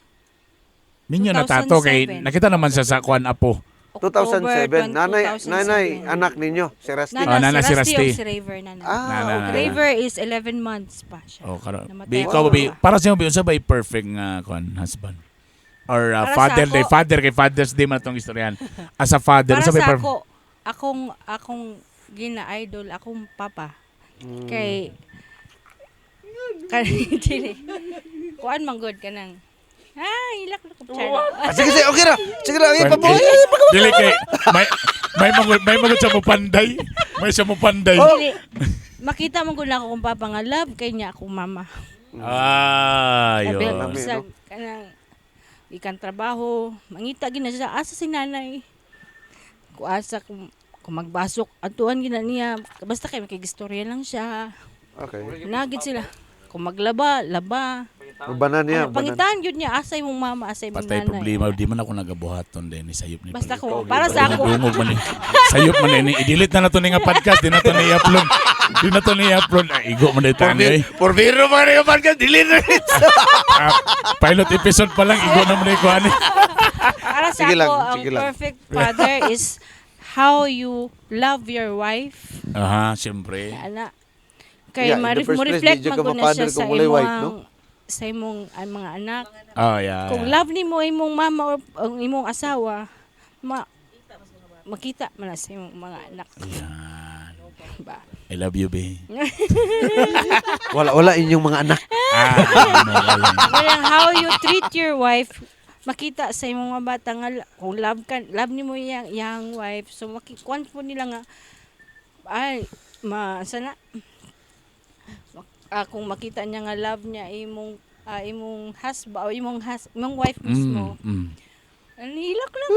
minyo na tato kay 2007. nakita naman siya sa kuan apo. October 2007. 20, Nanay, 2007. nanay, anak ninyo, si Rusty. Nana, Oh, nana, si si Rusty, Rusty. o si Raver, nana. Ah, Nana, okay. nana. Raver is 11 months pa siya. Oh, karon. Namatay Bi ako. ikaw bi para sa imo bi unsa ba perfect nga kuan husband? Or Para sa father ako- day, father kay Father's Day man tong istoryahan. As a father, Para unsa ba sa perfect? ako, akong gina-idol, akong papa. Kay kay dili. Kuan man good kanang. Ah, ilak ko char. Ah, sige, sige, okay ra. Sige ra, ay, pabuhay. Dili kay may magud sa mo panday. May sa mo panday. Dili. Makita man gud na ako kung papa nga love kay niya akong mama. Ah, Sabi, yun. Lami, sa no? kanang ikan trabaho, mangita gina siya asa si nanay. Ku asa kung magbasok atuan gina niya basta kay makigistorya lang siya. Okay. Nagid sila. Kung maglaba, laba. Banan niya, Ano, banan. pangitaan yun niya asa imong mama, asa imong Patay nanay. problema, di man ako nagabuhaton din ni sayop ni. Basta ko para sa ako Dungog man ni. Sayop man ni. I-delete na nato ni nga podcast, di na to ni i-upload. Di na to ni i-upload. Ay, igo man dito ani oy. Por biro pa rin yung podcast, delete na rin. Ah, pilot episode pa lang igo na man ni ko ani. Para sa Sige ako lang, ang sige lang. perfect father is how you love your wife. Aha, siyempre. Ana. Kay Yeah, in the ma first mo place, reflect di jud man ka gud na ma-father siya sa kung walay wife, imong no? sa imong ang mga anak. Oh, yeah. Kung love nimo imong mama or ang imong asawa, makita man na sa imong mga anak. Yan. Ba? I love you, babe. Wala wala inyong mga anak. Ah, wala. Walang how you treat your wife makita sa imong mga bata nga kung love ka, love nimo iyang iyang wife, so makikuan po nila nga ay ma sana kung makita niya nga love niya imong imong husband o imong wife mismo. Nahilak lang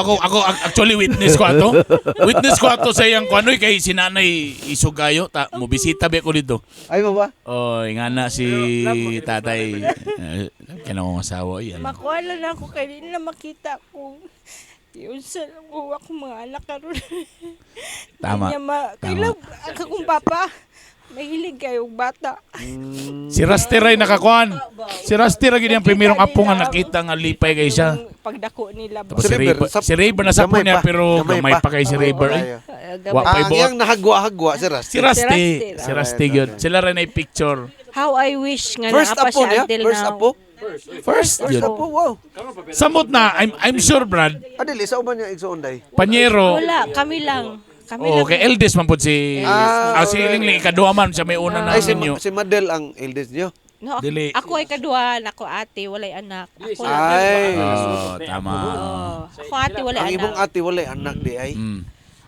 ko. Ako, actually, witness ko ato. Witness ko ato sa iyang kuanoy kay si nanay isugayo. Ta, mo bisita ba ko dito. Ay mo ba? Oy, nga na si tatay. Eh, kaya akong asawa. Ay, alam. Makuha lang ako kay di nila makita kung yun sa kuha ko mga anak karon. Tama. Di niya Tama. Kailan akong papa, mahilig kayong bata. Si Rusty Ray nakakuan. Si Rusty Ray gid ang primerong apo nga nakita nga lipay kay siya. Yung pagdako nila ba. Tapos si Si Ray, Rayber, si Ray na sa gamay niya pa. pero Gamay gamay pa. pa kay si Rayber. Ay. Eh. Wa Ah, pa'y ang buot. iyang nahagwa-hagwa si Rusty. Si Rusty, Si Rusty. si Rusty gyud. Sila rin ay picture. How I wish nga First naa pa apo siya niya? until First now. apo? First First gyud. apo, wow. Samot na, I'm sure Brad, Adili, sa uban niya igsuon day. Panyero. Wala, kami lang. Kami Oh, lang. kay eldest man pud si Ah, si Lingling ikaduha man siya may una na Ay, si, ninyo. si Madel ang eldest niyo. No, ako, Dili. ako ay kaduha, ako ate, walay anak. Ako lang. Ay. Oh, tama. Oh, ako ate, walay Ang anak. imong ate walay anak di ay.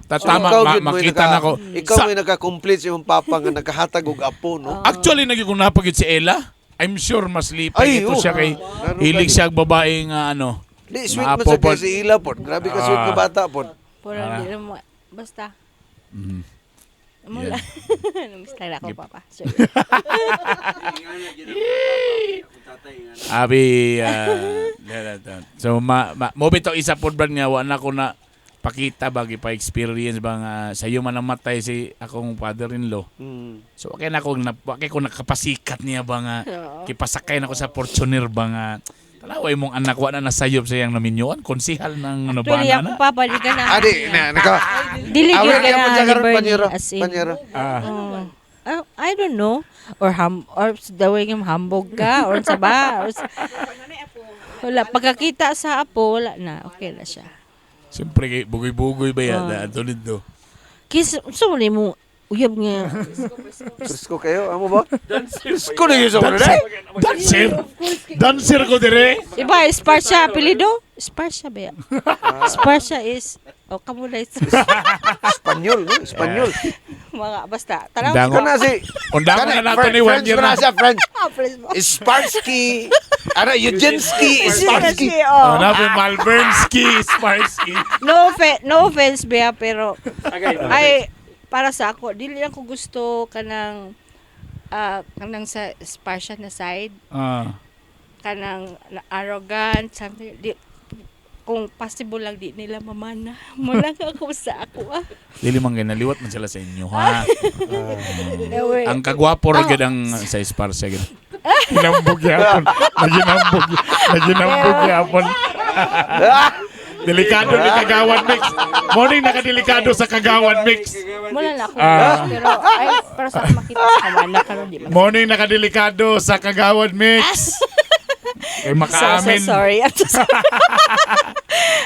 Ta So, tama ikaw gyud mo'y makita na ko. Ikaw may naka-complete sa imong papa nga nakahatag og apo, no? Actually naging kung napagid si Ella, I'm sure mas lipay Ay, ito oh. siya kay Laro hilig ka. siya og babae nga ano. Di sweet man Maapo sa kay pod. si Ila pod. Grabe ka sweet nga bata pod. Puro di na mo, basta. Mo Yeah. lang. Namiss lang ako, papa. Sorry. Abi so ma mo bitaw isa pod brad nga wa na ko na pakita ba pa experience ba nga sa iyo man namatay si akong father-in-law. So okay na ko na okay ko nakapasikat niya ba nga kipasakay na ko sa Fortuner ba nga tanawa imong anak wa na nasayop sa iyang naminyuan konsihal ng ano ba Actually, na ako na. papa, di ka na. Adi na naka. Dili Awir gyud ka kaya na po siya ni karon Bernie, panyero. as in. Panyero. Ah. Oh. I don't know or ham or daway ng hambog ka or sa ba or wala pagkakita sa apo wala na, okay na siya. Siyempre kay bugoy-bugoy ba yan na ato nito. Kis so mo mo uyab nga. Presko kayo, amo ba? Presko na yun sa mga Dancer, dancer, dancer ko dire. Iba Sparsha apelyido? Sparsha ba yan? Sparsha is oh kamo na is Espanyol, no? Espanyol. mga basta tanaw. Dango. Kana si Undango na nato ni French one year man na. na siya, French. French mo. Sparsky. Ano, Eugenski, Sparsky. Oh, na Malbernsky, Sparsky. No offense, no offense Bea, pero ay para sa ako dili lang ko gusto kanang kanang sa Sparsha na side, kanang arrogant something di, kung possible lang di nila mamana mo lang ako sa ako ah. Dili man ginaliwat man sila sa inyo ha. Anyway, Ang kagwapo ra gyud ang sa Esparcia gyud. Ginambog yapon. Naginambog. Naginambog yapon. Delikado ni Kagawan Mix. Morning nakadelikado sa Kagawan Mix. mo lang ako pero ay pero sa ako makita sa kamana karon di man. Morning nakadelikado sa Kagawan Mix. Eh So, so makaamin. sorry. I'm so sorry.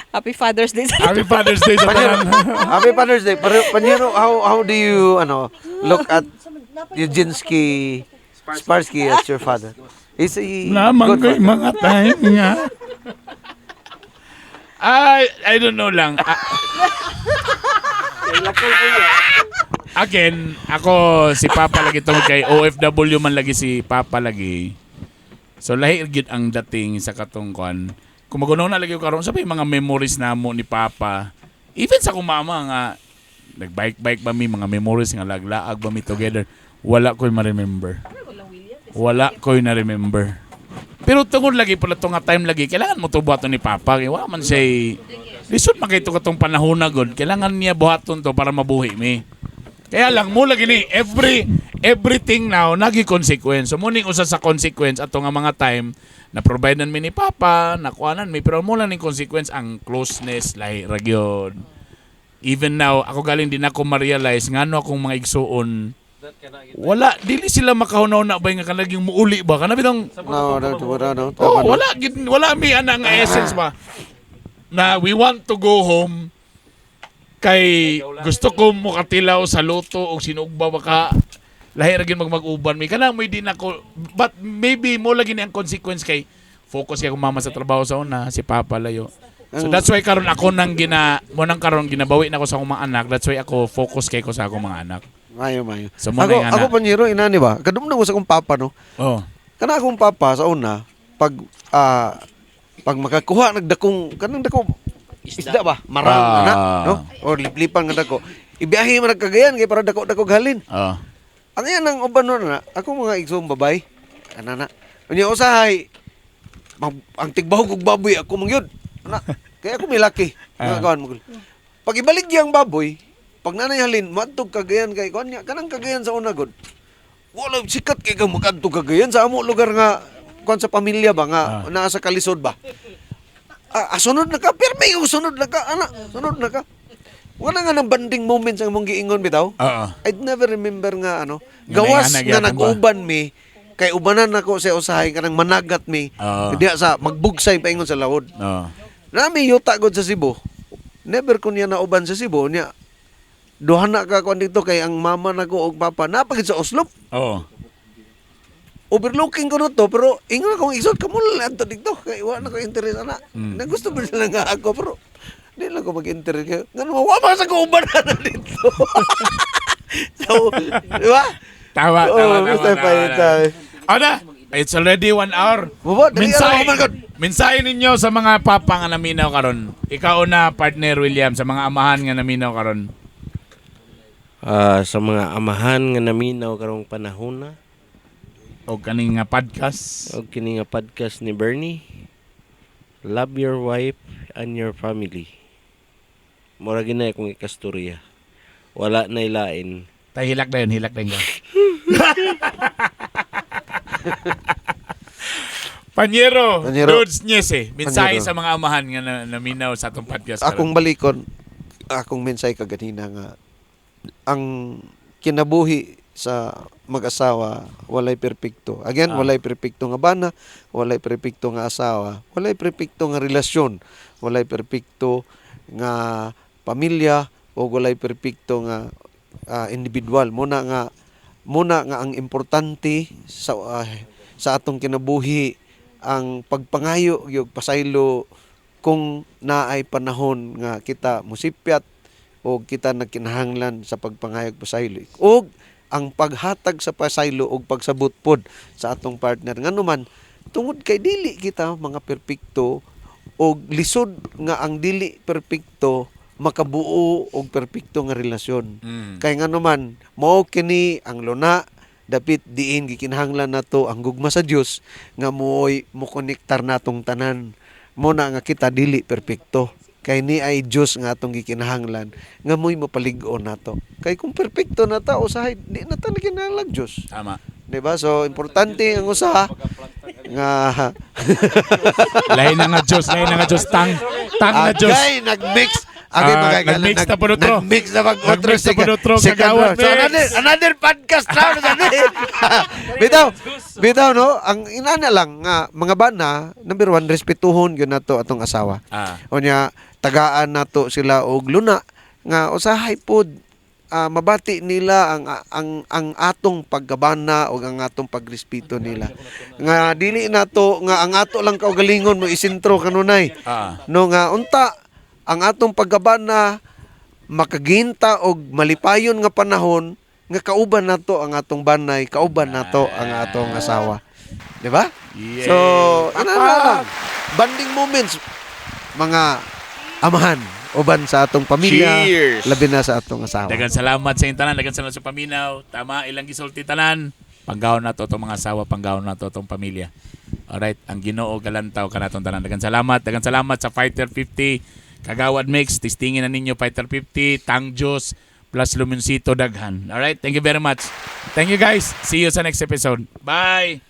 Happy Father's Day. Happy Father's Day sa tanan. Happy Father's Day. Pero Panyero, how do you ano look at Eugenski Sparsky as your father? Is he Lamang good ko'y father? mga time nga. I don't know lang. Again, ako si Papa lagi tungod kay OFW man lagi si Papa lagi. So lahi gyud ang dating sa katong kuan. Kung magunaw na lagi ko karon sa mga memories namo ni Papa. Even sa akong mama nga nag-bike-bike ba mi mga memories nga laglaag ba mi together. Wala ko'y ma-remember. Wala ko'y na-remember. Pero tungod lagi pala to nga time lagi, kailangan mo to buhaton ni Papa. Kaya wala man siya lisod man kay to katong panahon na god. Kailangan niya buhaton to para mabuhi mi. Kaya lang mo lagi ni everything now nagi consequence. So muning usa sa consequence ato nga mga time na providean mi ni Papa, nakuanan mi pero mo lang ning consequence ang closeness lahi ra gyud. Even now ako galing din ako ma-realize ngano akong mga igsuon Wala dili sila makahuna-huna ba nga kanang yung muuli ba kana bitong No, oh, tama, no. wala gid wala mi ana nga essence ba na we want to go home kay gusto ko mokatilaw sa luto og sinugba baka lahi ra gid mag-uban mi kanang mo di nako, but maybe mo lagi ni ang consequence kay focus kay akong mama sa trabaho sa una, si papa layo. So that's why karon ako nang gina mo nang karon ginabawi na ko sa akong mga anak. That's why ako focus kay ko sa akong mga anak. Mayo, mayo. So, mo Ako, na yung ako anak. panyero, inani ba? Kadumdum ko sa akong papa, no? Oh. Kana akong papa sa una, pag makakuha nagdakong kanang dako isda ba? Marang na, no? O liplipan nga dako. Ibiyahe man nagkagayan kay para dako-dako halin. Oh. Ang iyan ang uban nun na, ako mga igsoong babay, ana na. Unya usahay, ang tigbahog og baboy ako mangyud. Ana, kaya ako milaki. Mga kawan mo. Pag ibalik niya ang baboy, pag nanay halin, maadtog Cagayan kay kuan niya, kanang Cagayan sa una gud. Wala sikat kay kang makadto Cagayan sa amo lugar nga kuan sa pamilya ba nga naa sa kalisod ba. Sunod na ka, pirmi og sunod na ka, ana, sunod na ka. Wala nga ng bonding moments ang mong giingon bitaw. Oo. I'd never remember nga ano, Nga gawas may nga anak gyapon ba? nag-uban mi kay ubanan nako sa usahay kanang managat mi. Oo. Diya sa magbugsay paingon sa lawod. Oh. Nami yuta gud sa Cebu. Never ko niya nauban sa Cebu niya. Duha na ka kuan dito kay ang mama nako og papa napagid sa Oslo. Oh. Overlooking ko no to pero ingon akong isod kamo lang adto dito kay wa na ko interest ana. Na gusto ba sila nga ako pero di lang ko mag-interest kayo. Ngano wa man sa ko uban na dito. So, di ba? Tama, Oo, tama, tama, basta tama, pa tama. Ano? It's already 1 hour. Bubo, dali Mensahe, ara, oh my God. mensahe ninyo sa mga papa nga naminaw karon. Ikaw na, partner William, sa mga amahan nga naminaw karon. Sa mga amahan nga naminaw karong panahon na O kaning nga podcast. og kini nga podcast ni Bernie. Love your wife and your family. Mura gina akong ikastorya. Wala na ilain. Tay hilak na yun, hilak na yun. Panyero, Panyero. Dudes Nyese, mensahe Panyero. sa mga amahan nga naminaw sa atong podcast karon. Akong balikon, akong mensahe kaganina nga ang kinabuhi sa mag-asawa walay perpekto. Again, walay perpekto nga bana, walay perpekto nga asawa, walay perpekto nga relasyon, walay perpekto nga pamilya o walay perpekto nga individual. Muna nga ang importante sa atong kinabuhi ang pagpangayo yung pasaylo kung naay panahon nga kita musipyat o kita nagkinahanglan sa pagpangayog pasaylo og ang paghatag sa pasaylo og pagsabot pod sa atong partner, ngano man tungod kay dili kita mga perpekto og lisod nga ang dili perpekto makabuo og perpekto nga relasyon. Kay ngano man mao kini ang luna dapit diin gikinahanglan nato ang gugma sa Dios nga mooy mokonektar natong tanan. Mo na nga kita dili perpekto kay ni ay Dios nga atong gikinahanglan nga mo'y mapalig-on nato. Kay kung perpekto na ta, usahay di na ta nakinahanglan Dios. Tama. Di ba? So importante ang usaha nga Lahi na nga Diyos, lahi na nga Diyos, tang tang na Diyos. Agay, nag-mix. Agay, mga nag-mix na po nutro. Nag-mix na pag otro. Nag-mix na po nutro, Second kagawad round. So, mix. another podcast round. Ano bitaw, bitaw, no? Ang inana lang nga, mga bana, number one, respetuhon yun nato atong asawa. Unya, tagaan nato sila og luna nga usahay pod mabati nila ang atong paggabana o ang atong pagrespeto nila. Nga dili nato nga ang ato lang kaugalingon mo isentro kanunay. No nga unta ang atong paggabana makaginta og malipayon nga panahon nga kauban nato ang atong banay, kauban nato ang atong asawa. Di ba? Yeah. So, ano na lang, bonding moments mga amahan uban sa atong pamilya, Cheers! labi na sa atong asawa. Dagan salamat sa inyong tanan, dagan salamat sa paminaw. Tama ilang gisulti tanan. Panggawon nato itong mga asawa, panggawon nato itong pamilya. Alright, ang Ginoo galantaw kanatong tanan. Dagan salamat sa Fighter 50, Kagawad Mix, testingin na ninyo Fighter 50, Tang Diyos, plus Lumunsito Daghan. Alright, thank you very much. Thank you guys. See you sa next episode. Bye!